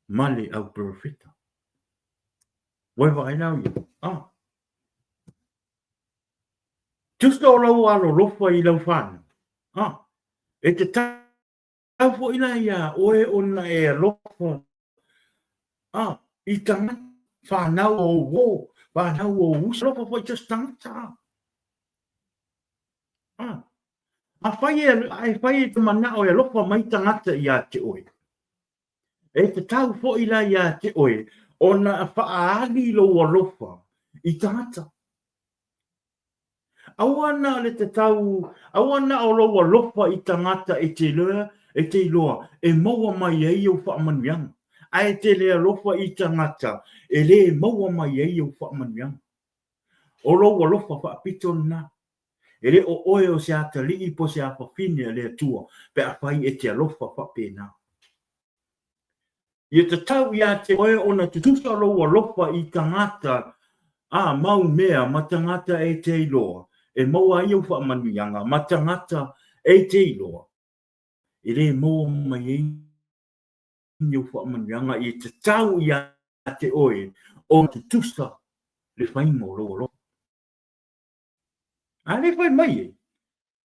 ma le au perofeta. Ua e vaai la au ia? Ah. Tusa o lau alolofa i lau whanau. Ah. E te tau foʻi la iā ʻoe ona e alofa a i tagata whanau o ou uo, whanau o ou uso, alofa foʻi so se tagata. A, a whai e, a e whai e te manao e alofa mai tagata iā te ʻoe. E te tau foʻi la iā te ʻoe ona whaaali lou alofa i tagata. Aua na le tatau, aua na o lou alofa i tagata e te loa, e te iloa, e maua mai ai ou faamanuiaga. Ae te le alofa i tagata e lē maua mai ai ou faamanuiaga. O lou alofa faapito lena. E le o oe o se atalii po o se afafine a le Atua pe afai e te alofa faapena. Ia tatau iā te oe ona tutusa lou alofa i tagata a mau mea ma tagata e te iloa e maua ai ou faamanuiaga ma tagata e te iloa e lē maua mai ai ni ou faamanuiaga. Ia tatau iā te oe ona tutusa le faiga o lou alofa. A le fai mai e.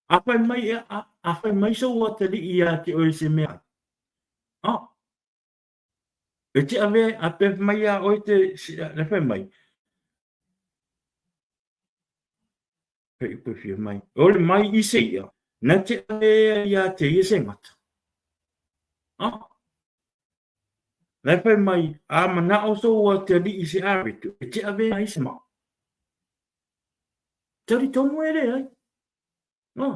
A fai mai, a fai mai sou atalii iā te oe se mea ai. Oh. E te ave, a pe mai iā oe te, le fai mai. Pe i pe fia mai. O le mai i se ia, na te ave ia te ia se gata. Oh. Lai fai mai, a manao sou atalii i se aretu, e te ave ai se maa. Talitonu e leai. No.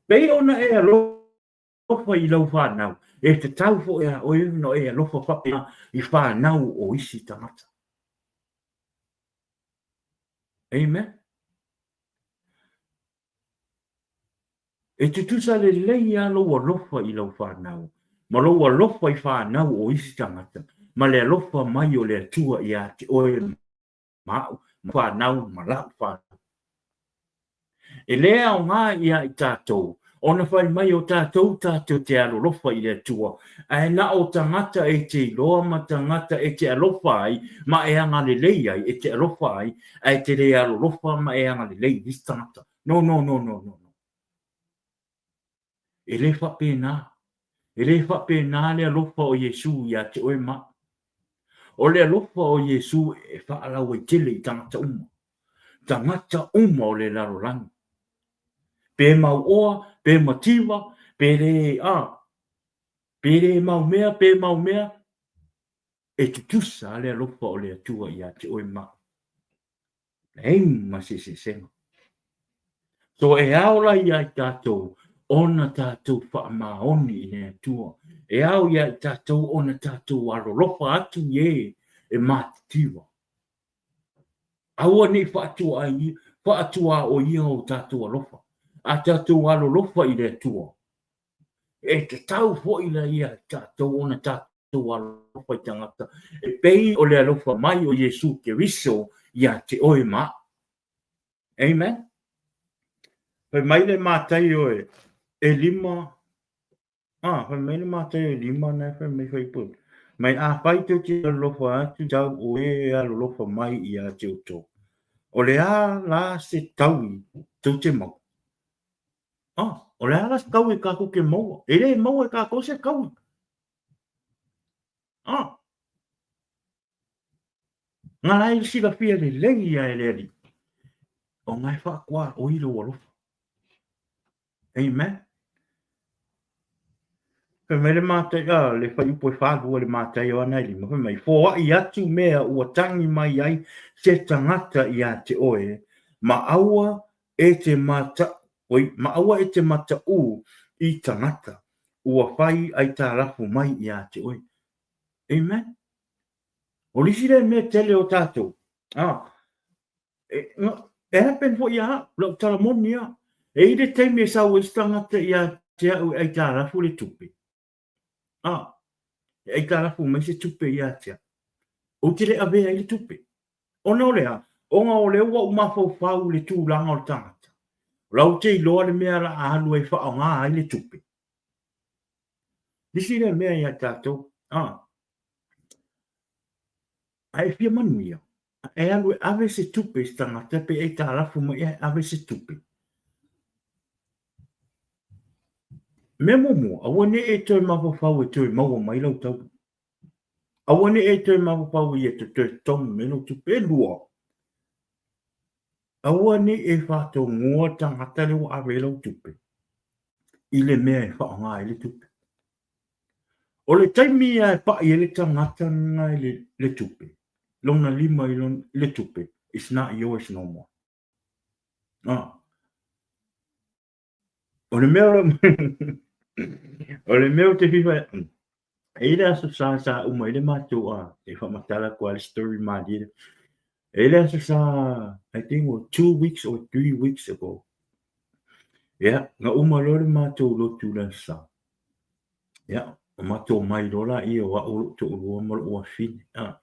Pei ona e alofa i lau whanau, e tatau foi a oe ona e alofa faapena i whanau o isi tangata. Amen. E tutusa lelei a lou alofa i lau whanau, ma lou alofa i whanau o isi tangata, ma le alofa mai o le Atua ia te oe ma a'u ma whanau ma la'u whanau. E lē aoga ia i tātou, ona whai mai o tātou tātou te alolofa i le Atua, ae na o tangata e te iloa ma tangata e te alofa ai ma e agalelei ai, e te alofa ai, ae te lē alolofa ma e agalelei i isi tangata. No, no, no, no, no, no. E lē faapena. E lē faapena le alofa o Iesū iā te oe ma. O le alofa o Iesū e faalauaitele i tagata uma. Tagata uma o le lalolagi. Pe mauoa, pe mativa, pe lē, a, pe lē mau mea, pe mau mea, e tutusa le alofa o le Atua iā te oe ma. Leai ma se eseesega. So e ao la ia i tātou ona tātou faamaoni i le Atua. E ao ia i tātou ona tātou alolofa atu i e e mātitiwa. Aua nei whaatua ai, whaatua o ia o tātou alofa. A tātou alolofa i le Atua. E tatau foi la ia i tātou ona tātou tou alofa i tangata, e pei o le alofa mai o Iesu Keriso iā te oe ma a'u. Amen. Fai mai le Mataio e, e lima, ah, fai mai le Mataio e lima na fai mai fai pun. Mai a fai tou te alolofa atu tau o e alolofa mai iā te outou. O le a la se taui tou te maua. Ah, o le a la se taui kākou ke maua. E le maua e kākou se taui. Ah! Nga la e silafia lelei ia e le Alii, o nga e faakuā o i lou alofa. Amen. Fai mai le mātai, ah, le whaiupo e whālua le mātai o ana e lima, fai mai, foai atu mea ua tangi mai ai se tangata ia te oe, ma aua e te mata, oi, ma aua e te mataū i tangata, ua whai aitalafu mai ia te oe. Amen. O le isi lea mea tele o tātou. Ah, e, no, e happen foi ia au, lau tala moni a. E i le taimi e sau ai se tangata ia te au e aitalafu le tupe. Ah, e aitalafu mai se tupe ia te au. Ou te le avea ai le tupe. Ona o le a? Ona o lea ua ou mafaufau i le tulaga o le tagata. O la ou te iloa le mea la a alu ai faaaoga ai le tupe. Nisi lea mea ia tatou, ah, a e fia manuia, a e alu e ave se tupe i se tagata pe aitalafu mai e ave se tupe. Mea muamua, aua ne i e toe mafaufau e toe maua mai lau taui. Aua ne i e toe mafaufau ia te toe totogi mai lau tupe. E lua, aua ne i e faatogua tagata le ua ave ai lau tupe i le mea e faaaoga ai le tupe. O le taimi ia e paʻi ai le tagata lena i le, le tupe, lona lima i lona, le tupe, it's not yours no more. Ah. O le mea o le mea o te fifa e i le aso sa sa uma i le matou a e whamatala ko le story malie. E i le aso sa I think was 2 weeks or 3 weeks ago. Yeah, na uma loa le matou lotu le aso sa. Yeah, o matou mai loa laia o a'u lo'u to'alua ma lo'u afine. Ah.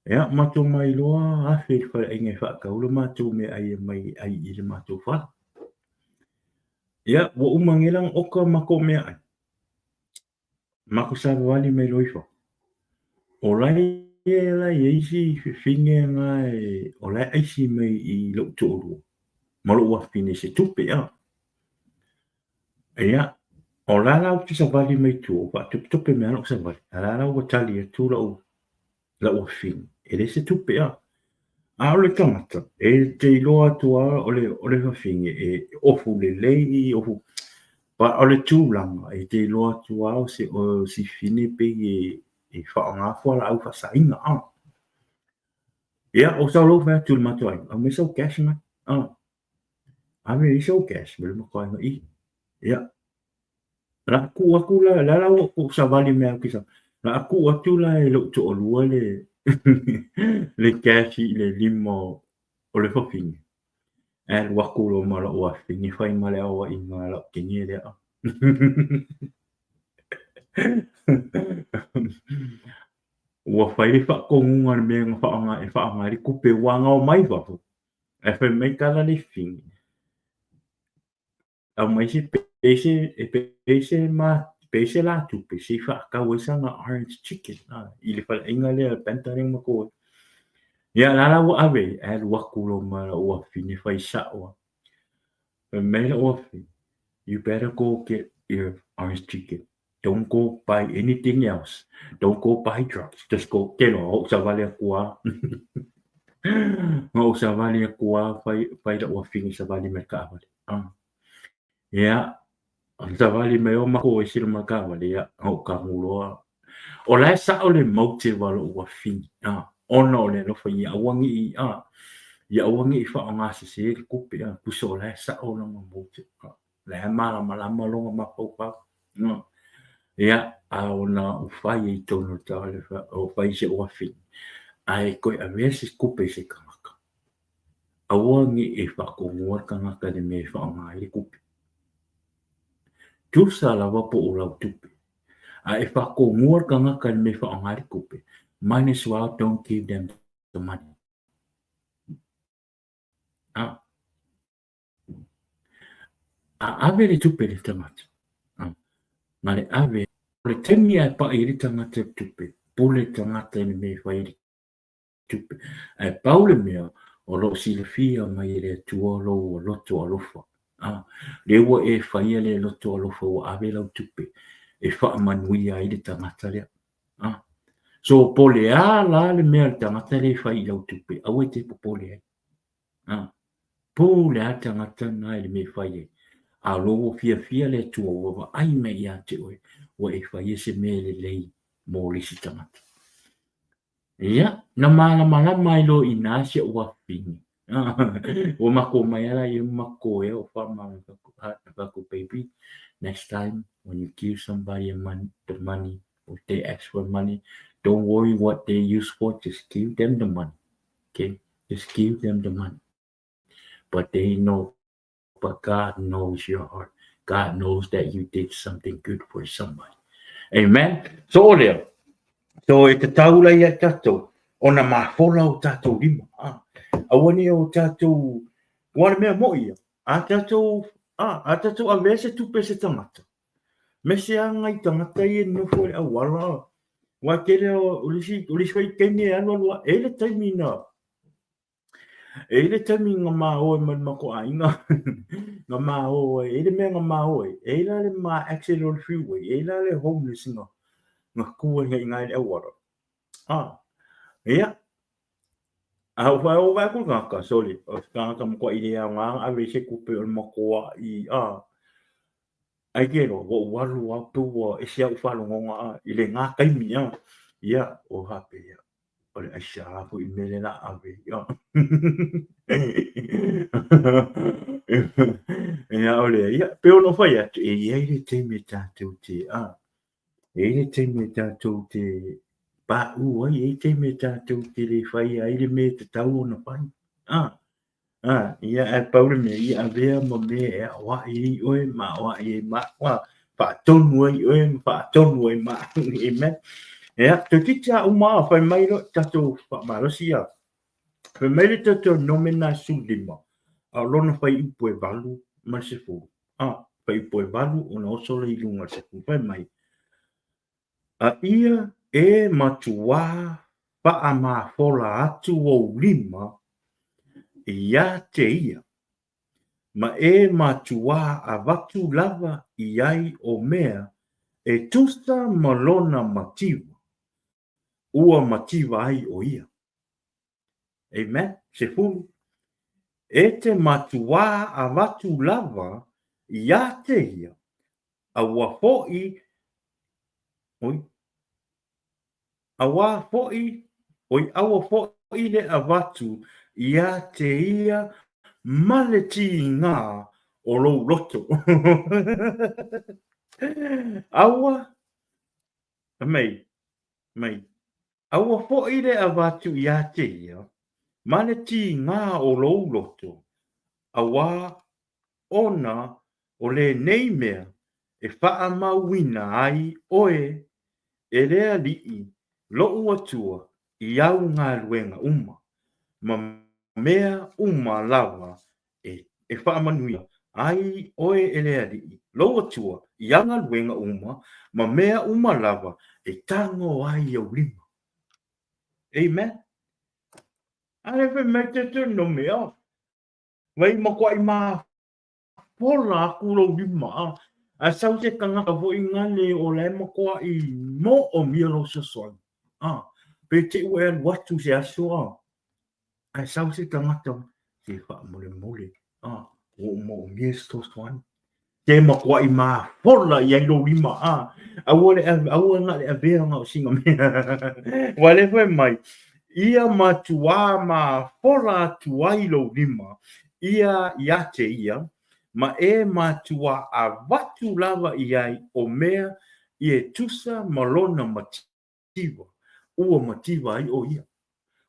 Yeah, matou mai loa afe i le faleaiga e faatau le matou meaai e mai ai i le matou fale. Yeah, ua uma nei la ona oka matou meaai. Matou savavali mai loa i fafo. O la e la i ai isi fefine na e o la e aisi mai i lo'u to'alua ma lo'u afine i se tupe, ah. Ia, o la la ou te savali mai tua, ua faatopetope mai lava lou savali, a o la la ua tali atu lau lau afine, e leai se tupe a. A o le tagata, e te iloa atu lava o le o le fafine e ofu lelei, ofu, but o le tulaga, e te iloa atu lava o se o si fafine pei e e faaaoga fualaau faasaina a. Ia, ou sau loa ou fai atu i le matou aiga, aumai sau cash mai, a. Ave ai sau cash ma le matou aiga i. Ia, la tuu atu la, la la ua ou savali mai au kisa. La tuu atu la e lou toalua le le cash i le lima o le fafine. Ae alu atu loa ma lou afine fai ma le aoaiga a lau teine lea. Ua fai le faatonuga i le mea na faaaoga e faaaoga ai le tupe ua na omai fafo. Ae fai mai tala le fafine, aumai se pei se pei se ma pei se la tupe se i faatau ai sana orange chicken i le faleaiga lea le Penta lea na matou o ai. Ia la la ua ave ai, ae alu atu loa ma lou afafine fai sao lava. Fai mai lou afafine, you better go get your orange chicken. Don't go buy anything else. Don't go buy drugs. Just go, ke loa, ou savali atu lava. Na ou savali atu lava, fai, fai lau afine savali mai le taavale. Ah. Ia, savali mai o makou ese ma le taavale, ia, na ou tanu loa. O la e sao le motive a lou afine, ah, ona o le alofa ia aua ne i, ah, ia aua ne i faaaoga sese le tupe, ah, tusa o la e sao lona motive. Ah. La e malamalama lona mafaufau. No. Ia, a ona ou fai ai i totonu o le taavale, o fai i si ou afine, ae toe avea se tupe i se tagata. Aua ne i e faatonua le tagata i le mea e faaaoga ai le tupe. Tusa lava po o lau tupe. A e faatonua le tagata i le mea e faaaoga ai le tupe, might as well don't give them the money. Ah. A ave le tupe i le tagata, na le ave, o le taimi lava e pai ai le tagata i le tupe, pule le tagata i le mea e fai ai le tupe. Ae pau le mea, o lo o silafia mai e le Atua lou loto alofa. A, lea ua e faia le loto alofa ua ave lau tupe e faamanuia ai le tagata lea. A, so po o le a la le mea a le tagata lea e fai i lau tupe, aua e te popole ai. A, pule lava le tagata lena i le mea e fai ai. A o lea ua fiafia le Atua ua vaai mai ia te oe, ua e faia se mea lelei mo le isi tagata. Ia, na malamalama ai loa i ina si ou afafine. Ua matou omai lava laia ma matou ea o faamalamalama baby, next time when you give somebody a money, the money, or if they ask for money, don't worry what they use for, just give them the money. Okay, just give them the money. But they know, but God knows your heart. God knows that you did something good for somebody. Amen. So o lea, so e tatau la ia tatou, ona mafola o tatou lima. Ah, aua ne i o tatou, ua le mea moi ia, a tatou, ah, a tatou avea se tupe se tagata. Me se aga i tagata ia e nofo i le auala, Aua e tele o le isi, o le isi foi taimi e alualu ai, e i ai le taimi na, e i ai le taimi na ma o ai ma le matou aiga, na ma o ai, e i ai le mea na ma o ai, e i ai la le ma accident o le freeway, e i ai la le homeless na, na tu ai i ina i le auala. Ah, ia, a ou vaai atu i le tagata, sorry, o se tagata matuai le aoga ona ave ai se tupe o le matuai, ah, Ai ke loa, ua ou alu lava pe ua ese au faalogoga i lena taimi a, ia, ua faapea, o le aisa a foi le mea lea o le a ave ia. Ia, o lea, ia, pei ona ou fai atu, e i ai le taimi e tatou te, a, e i ai le taimi e tatou te paʻu ai, e i ai taimi e tatou te le faia ai le mea e tatau ona fai, a. A, ia, ae pau le mea, ia avea ma mea e aoai ai oe ma aoai ai ma au, a, faatonu ai oe ma faatonu ai ma au. Amen. Ia, toeitiiti lava uma a, fai mai loa tatou faamalosi ia. Fai mai le Deuteronomena 15, a o lona fuaiupu e 8 ma le 10. A, fuaiupu e 8 ona oso lea i luga o le 10. Fai mai, A ia e matuā faamafola atu ou lima ia te ia, ma e matuā avatu lava i ai o mea e tusa ma lona mativa, ua mativa ai o ia. Amen. 10, E te matuā avatu lava iā te ia, a ua foʻi, oi, Auā foʻi, oi aua foʻi le avatu iā te ia ma le tīgā o lou loto. Aua, mei, mei, aua foʻi le avatu iā te ia ma le tīgā o lou loto, auā ona o lenei mea e faamauina ai oe e le Alii lou Atua i au galuega uma, ma mea uma lava e faamanuia ai oe e le Alii lou Atua i au galuega uma, ma mea uma lava e tago ai ou lima. Amen. A le fai mai te te no mea. Vai makuai ma Pola aku lou lima, a, a sau se tagata foi gale o la e makuaʻi moʻomia lou fesoasoani, a, pe te i ua e alu atu i se aso, a, ae sau se tagata se faamolemole, a, ua ou moʻomia se fesoasoani. Se makuaʻi mafola i ai lou lima, a, aua le ave, aua na le avea na o sina mea. Ua le fai mai, ia matuā mafola atu ai lou lima, ia iā te ia, ma e matuā avatu lava i ai o mea i e tusa ma lona mativa, ua mativa ai ʻo ia.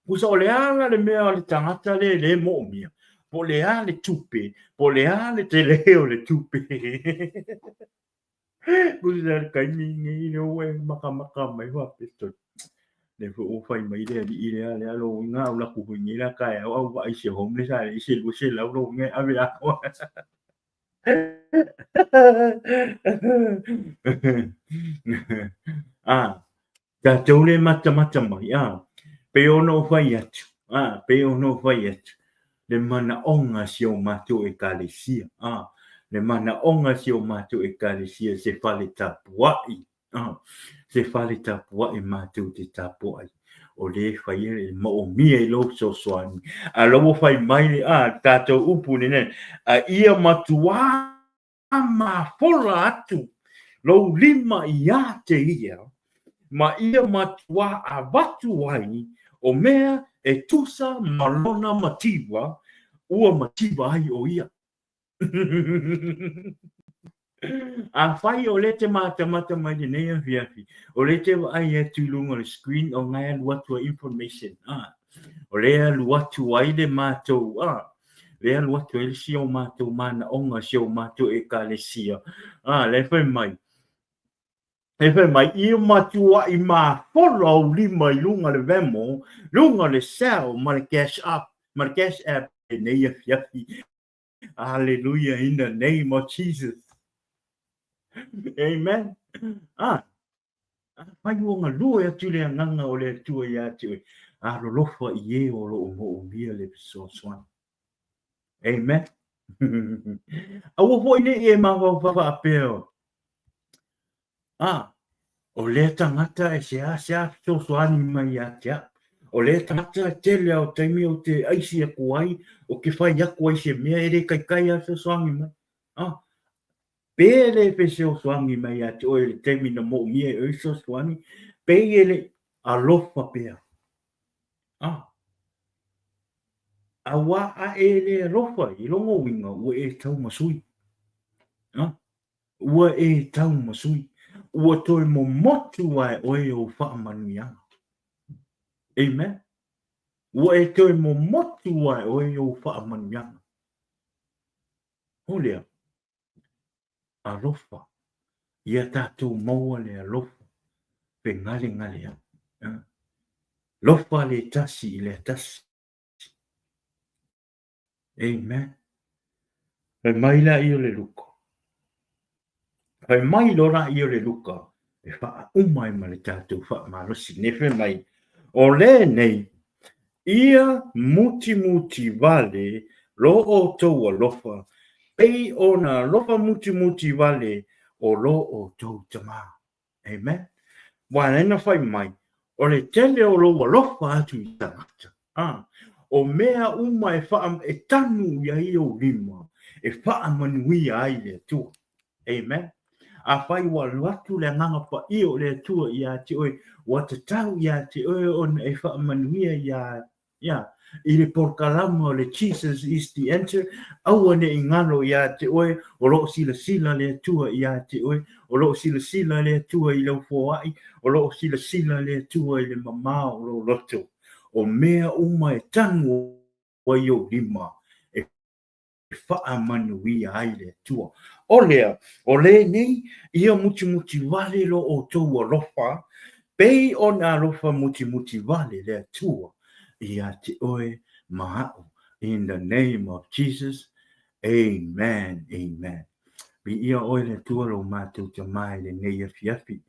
Kusa o le a la le mea o le tagata le lē moʻomia, po o le a le tupe, po o le a le telē o le tupe. Kusa le taimi nei lea ua e makamaka mai faapea lea foi ua fai mai le alii lea lea lou uiga a ou alu atu foi nei la taeao a ou vaai i se homeless a leai se 200 lou uiga e ave atoa. Ah, tatou le matamata mai, ah, pei ona ou fai atu, ah, pei ona ou fai atu, le manaoga si o matou ekalesia, ah, le manaoga si o matou ekalesia se fale tapuai, ah, se fale tapuai matou te tapuai. O lea e faia e moomia i lou fesoasoani. A la ua fai mai le, ah, tatou upu lenei, a ia matuā mafola atu lou lima iā te ia, ma ia matuā avatu ai o mea e tusa ma lona mativa, ua mativa ai ʻo ia. Afai o lea te matamata mai lenei afiafi, o lea te vaai atu i luga o le screen o lena e alu atu ai information, a, o lea e alu atu ai le matou, a, lea e alu atu ai si o matou manaoga, si o matou ekalesia, a, lea e fai mai, e fai mai, ia matuaʻi mafola ou lima i luga le Venmo, luga le Zelle ma le Cash App, ma le Cash App lenei afiafi. Hallelujah in the name of Jesus. Amen. Ah, afai ua galue atu le agaga o le Atua iā te oe, alolofa i e o lo o moomia le fesoasoani. Amen. Aua foi nei e mafaufau faapea, ah, o lea tagata e seasea fesoasoani mai ia te au. O lea tagata e tele lava o taimi ou te aisi aku ai, ou te fai aku ai se mea e le kaikai lava fesoasoani mai. Ah, pe le fesoasoani mai ia te oe i le taimi na moomia e oe fesoasoani, pei e le alofa pea. Ah, auā a e le alofa i lona uiga ua e taumasui. Ah, Ua e taumasui, ua toe momotu ae oe ou faamanuiaga. Amen. Ua e toe momotu ae oe ou faamanuiaga. O lea, alofa, ia tatou maua le alofa, fegalegale ai. Lofa le tasi i le tasi. Amen. Fai mai laia o le Luka. Fai mai loa laia o le Luka e faauma ai ma le tatou faamalosi nei fai mai, o lenei, ia mutimuti vale lo outou alofa. Pei ona alofa mutimuti vale o lo outou Tama. Amen. Ua ala ai ona fai mai, o le tele o lou alofa atu i tagata, a, o mea uma e, wha, e tanu i ai ou lima, e faamanuia ai le Atua. Amen. Afai ua alu atu le Agaga Paia o le Atua ia te oe, ua tatau ia te oe ona e faamanuia ia ia i le polokalama o le Jesus is the Answer, aua ne i galo ia te oe, o lo o silasila le Atua ia te oe, o lo o silasila le Atua i lau foai, o lo o silasila le Atua i le mamao o lou loto. O mea uma e tanu ai ou lima, e faamanuia ai le Atua. O lea, o lenei, ia mutimuti vale lo outou alofa, pei ona alofa mutimuti vale le Atua ia te oe ma a'u. In the name of Jesus, amen, amen. Viia oe le Atua lo matou Tama i lenei afiafi.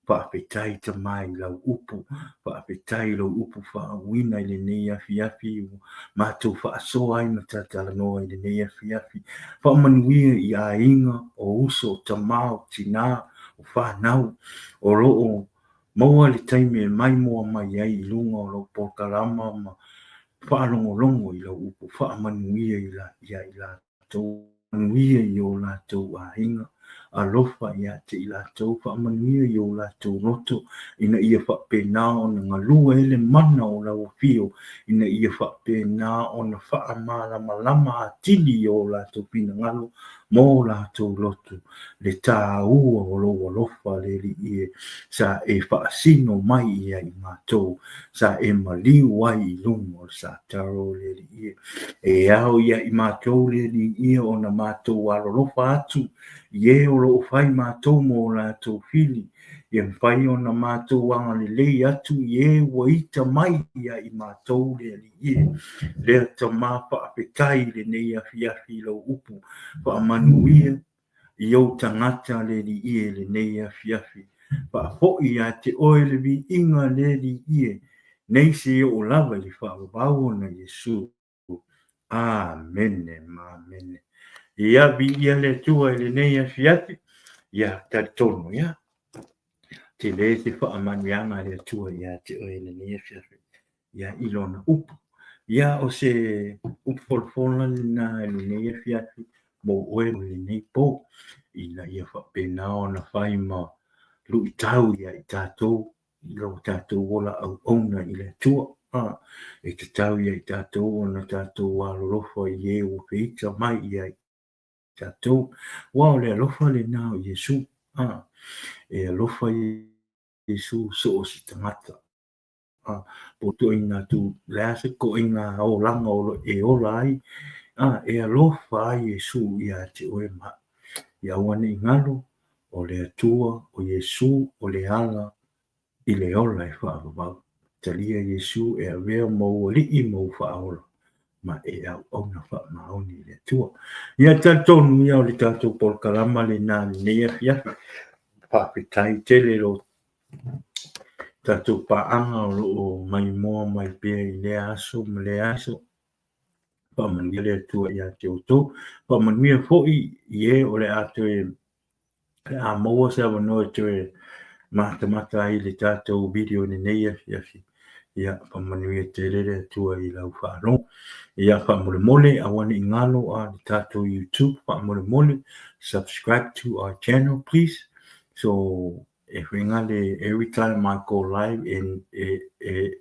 Faafetai Tama i lau upu, faafetai i lou upu faauuina i lenei afiafi ua matou faasoa ai ma talatalanoa i lenei afiafi. Faamanuia i aiga, o uso, o tama, o tina, o fanau o lo o maua le taimi e maimoa mai ai i luga o lou polokalama ma faalogologo i lau upu. Faamanuia ia i latou. Faamanuia i o latou aiga, alofa ia te i latou, faamanuia i o latou loto, ina ia faapena ona galue ai le mana o lau afio, ina ia faapena ona faamalamalama atili i o latou finagalo ma o latou loto, le taua o lou alofa le Alii e, sa e faasino mai ia i matou, sa e maliu ai i luga o le sataro le Alii e. E ao ia i matou le Alii ia ona matou alolofa atu i e o lo o fai matou ma o latou fili, ia mafai ona matou agalelei atu i e ua ita mai ia i matou le Alii e. Lea Tama faafetai i lenei afiafi i lau upu faamanuia i ou tagata le Alii e i lenei afiafi. Faafoi ia te oe le viiga le Alii e, nei seia oo lava i le faavavau ona Iesu. Amene ma amene. Ia viia le Atua i lenei afiafi. Ia talitonu ia. Tele se faamanuiaga a le Atua ia te oe i lenei afiafi. Ia i lona upu. Ia o se upu folafola lena i lenei afiafi mo oe i lenei po, ina ia faapena ona fai ma luitau ia i tatou i lo tatou ola auauna i le Atua. E tatau ia i tatou ona tatou alolofa i e ua feita mai ia i tatou. Aua o le alofa lena o Iesu. E alofa Iesu so o se tagata. Po o ituaiga tu, le a se ituaiga olaga o lo e ola ai, e alofa ai Iesu ia te oe ma a'u. Ia aua ne i galo, o le Atua, o Iesu, o le ala i le ola e faavavau. Talia Iesu e avea ma ou Alii ma ou Faaola, ma e auauna faamaoni i le Atua. Ia talitonu ia o le tatou polokalama lena i lenei afiafi. Faafetai tele lo tatou paaga o lo o maimoa mai pea i lea aso ma lea aso. Faamanuia le Atua ia te outou. Faamanuia foi i e o le a toe le a maua se avanoa e toe matamata ai i le tatou video i lenei afiafi. Ia, faamanuia tele le Atua i lau faalogo. Ia, faamolemole, aua ne i galo a le tatou YouTube, faamolemole, subscribe to our channel, please. So, e whenga le every time I go live e e e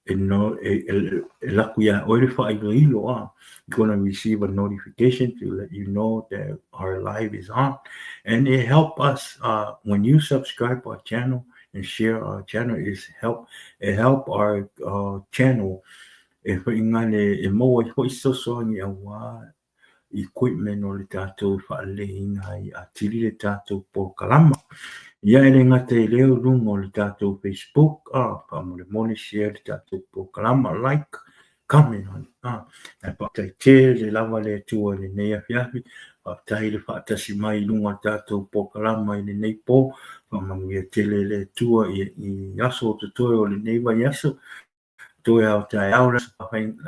e no e e, e laku ia oe le whaailoilo a you're gonna receive a notification to let you know that our live is on and it help us uh, when you subscribe our channel and share our channel is help it help our uh, channel e whainga le e maua ai foi fesoasoani auā equipment o le tatou e faaleleiina ai atili le tatou polokalama. Ia e le gata i lea o luga o le tatou Facebook, ah, faamolemole share le tatou polokalama, like, comment on, ah, ae faafetai tele lava le Atua i lenei afiafi, faafetai le faatasi mai i luga o le tatou polokalama i lenei po, faamanuia tele le Atua i, i aso o totoe o lenei vaiaso, Toe ao taeao le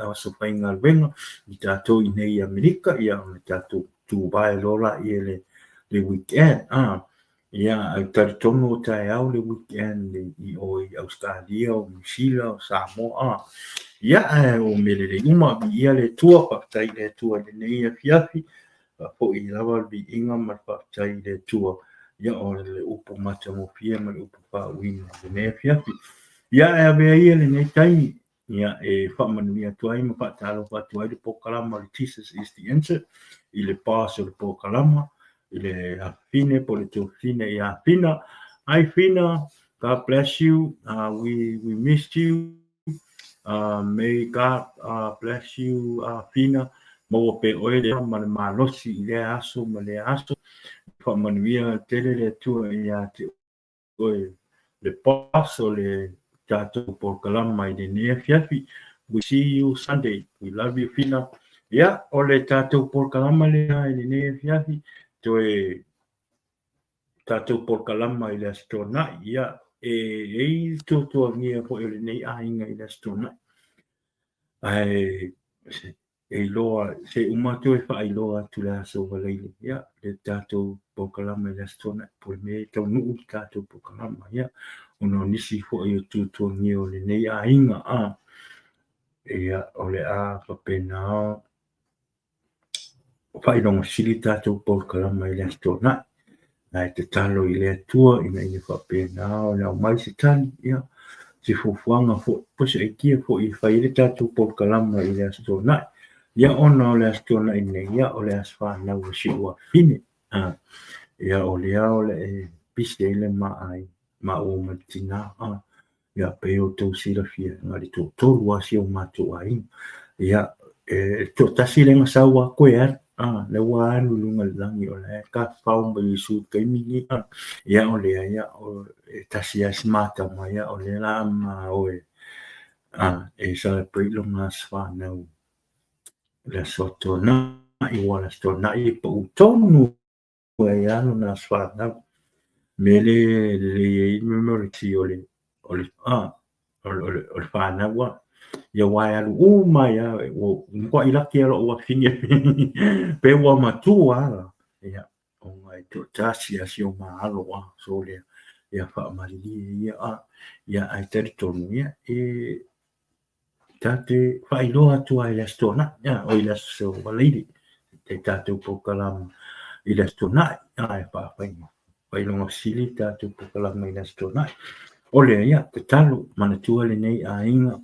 aso faigaluega i tatou i nei i Amerika, ia ma tatou tuvae loa laia i le weekend a. Ia, ae talitonu o taeao le weekend i o i Ausetalia, o Niu Sila, o Samoa a. Ia, ae o mea lelei uma, viia le Atua, faafetai i le Atua i lenei afiafi, faafoi lava le viiga ma le faafetai i le Atua, ia o le upu matagofie ma le upu faauuina i lenei afiafi. Ia, ae avea ia lenei taimi Ia, e faamanuia atu ai ma faatalofa atu ai le polokalama o le Jesus is the Answer i le boss o le polokalama, i le afafine po o le tuafafine ia Fina. Hi Fina, God bless you. We missed you. May God bless you, Fina. Maua pea oe le ma le malosi i lea aso ma lea aso. Faamanuia tele le Atua ia te oe le boss o le tatou polokalama i lenei afiafi. We see you Sunday. We love you Fina. Ia, o le tatou polokalama lea i lenei afiafi, toe tatou polokalama i le Aso Toonai. Ia, e i ai le tuatuagia foi o lenei aiga i le Aso Toonai. Ae e iloa, se uma atu e faailoa atu le aso Faraile, ia, le tatou polokalama i le Aso Toonai, po o le mea e taunuu le tatou polokalama, ia, ona o nisi foi o tuatuagia o lenei aiga, a, ia, o le a faapena faailoga sili tatou polokalama i le Aso Toonai. Ae tatalo i le Atua ina ia faapena ona aumai se tali, ia, se fuafuaga foi, po o se aikia foi e fai ai le tatou polokalama i le Aso Toonai. Ia, ona o le Aso Toonai nei, ia, o le aso fanau o si ou afafine. Ia, o lea o le e pisi ai le ma maua ma le tinā. Ia, pei o outou silafia, na o le toatolu lava si o matou aiga. Ia, e toatasi lea na sau lava koe alu, lea ua alu i luga i le lagi, o la e tafafao mai Iesu i le taimi lenei. Ia, o lea, ia, e tasi lava si ma tama, ia, o lea la ma o e, e celebrate lona aso fanau i le Aso Toonai, aua o le Aso Toonai e pau tonu ai lava lona aso fanau. Mea lea e lelei ai le mea o le tī o le o le a o le fanau a. Ia aua e alu uma ai lava, ua matuai laki lava lou afafine pe ua matua lava la, ia ona e toatasi lava si o ma alo a, so lea, ia faamalilie ia a, ia ae talitonu ia e Ta te faailoa atu ai i le Aso Toonai, oi le Aso Faraile, le tatou polokalama i le Aso Toonai, e faailoga fesili le tatou polokalama i le Aso Toonai. O lea, ia, tatalo, manatua lenei aiga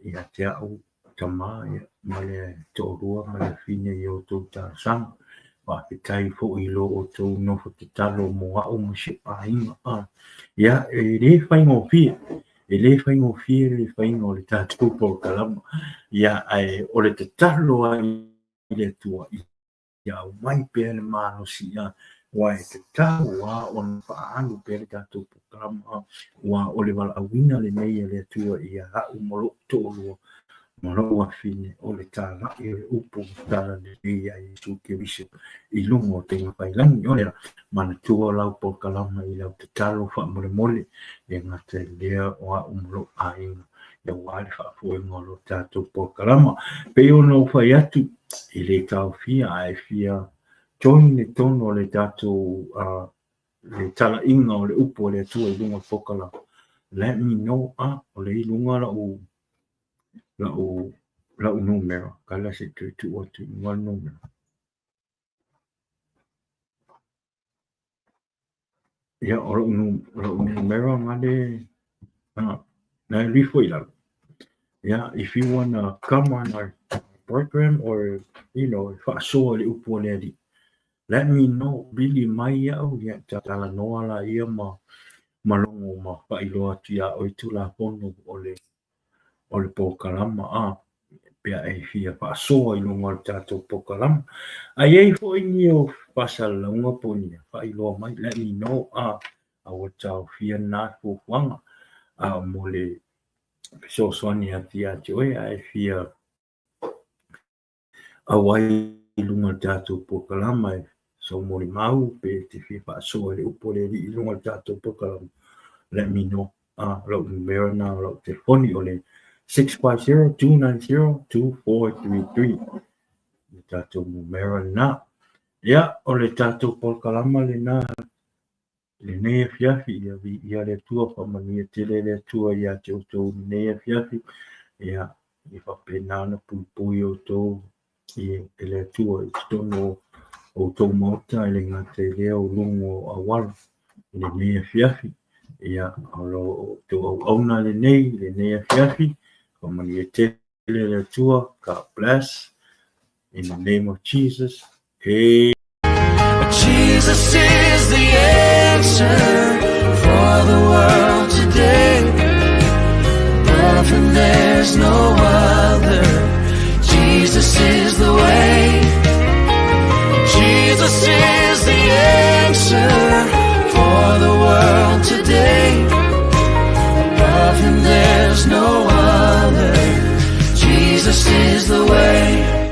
ia te au tama ma le toalua ma le afine i o outou talosaga. Faafetai foi i lo outou nofo tatalo mo au ma si ou aiga. Ia, e le faigofie, e le faigofie le faiga o le tatou polokalama. Ia, ae o le tatalo lava i le Atua, ia aumai pea le malosi, aua e tatau lava ona faaalu pea le tatou polokalama, aua o le valaauina lenei a le Atua ia au ma lou toalua ma lou afine, o le talai o le upu talalelei ia Iesu Keriso i luga o upegatafailagi. O lea, manatua lau polokalama i lau tatalo faamolemole, e gata i lea o au ma lou aiga, aua le faafoega o lo tatou polokalama. Pei ona ou fai atu, e le taofia ae fia join le tonu o le tatou le talaiga o le upu a le Atua i luga o le polokalama. Let me know, o lea i luga lau lau numera, kala se i toe tuu atu i luga le numera. Ia, o lou numera nga le, na e alu ifo i lalo. Yeah, if you wanna come on our program or, you know, faasoa i le upu a le Alii, let me know, vili mai iaʻu, ia talanoa laia ma ma logo ma faailoa atu iā oe Tulafono o le o le polokalama a pe a e fia faasoa i luga o le tatou polokalama. A i ai foi ni o faasalalauga po o ni faailoa mai, let me know a aua le taofia lena fuafuaga a mo le fesoasoani atu ia te oe a e fia auai i luga o le tatou polokalama e sau molimau pe te fia faasoa i le upu a le Alii i luga o le tatou polokalama, let me know. Lou numera na o lau telefoni o le 650-290-2433. tatou numera lena. Ia, o le tatou polokalama lena i lenei afiafi, ia viia le Atua, faamanuia tele le Atua ia te outou i lenei afiafi. Ia, ia faapena ona puipui outou i e le Atua i totonu o outou maota, e le gata i lea o luga o auala i lenei afiafi. Ia, o lo o outou auauna lenei i lenei afiafi, faamanuia tele le Atua. God bless. In the name of Jesus. Amen. Jesus is the answer for the world today. Above him there's no other. Jesus is the way. Jesus is the answer for the world today. Above him there's no other. Jesus is the way.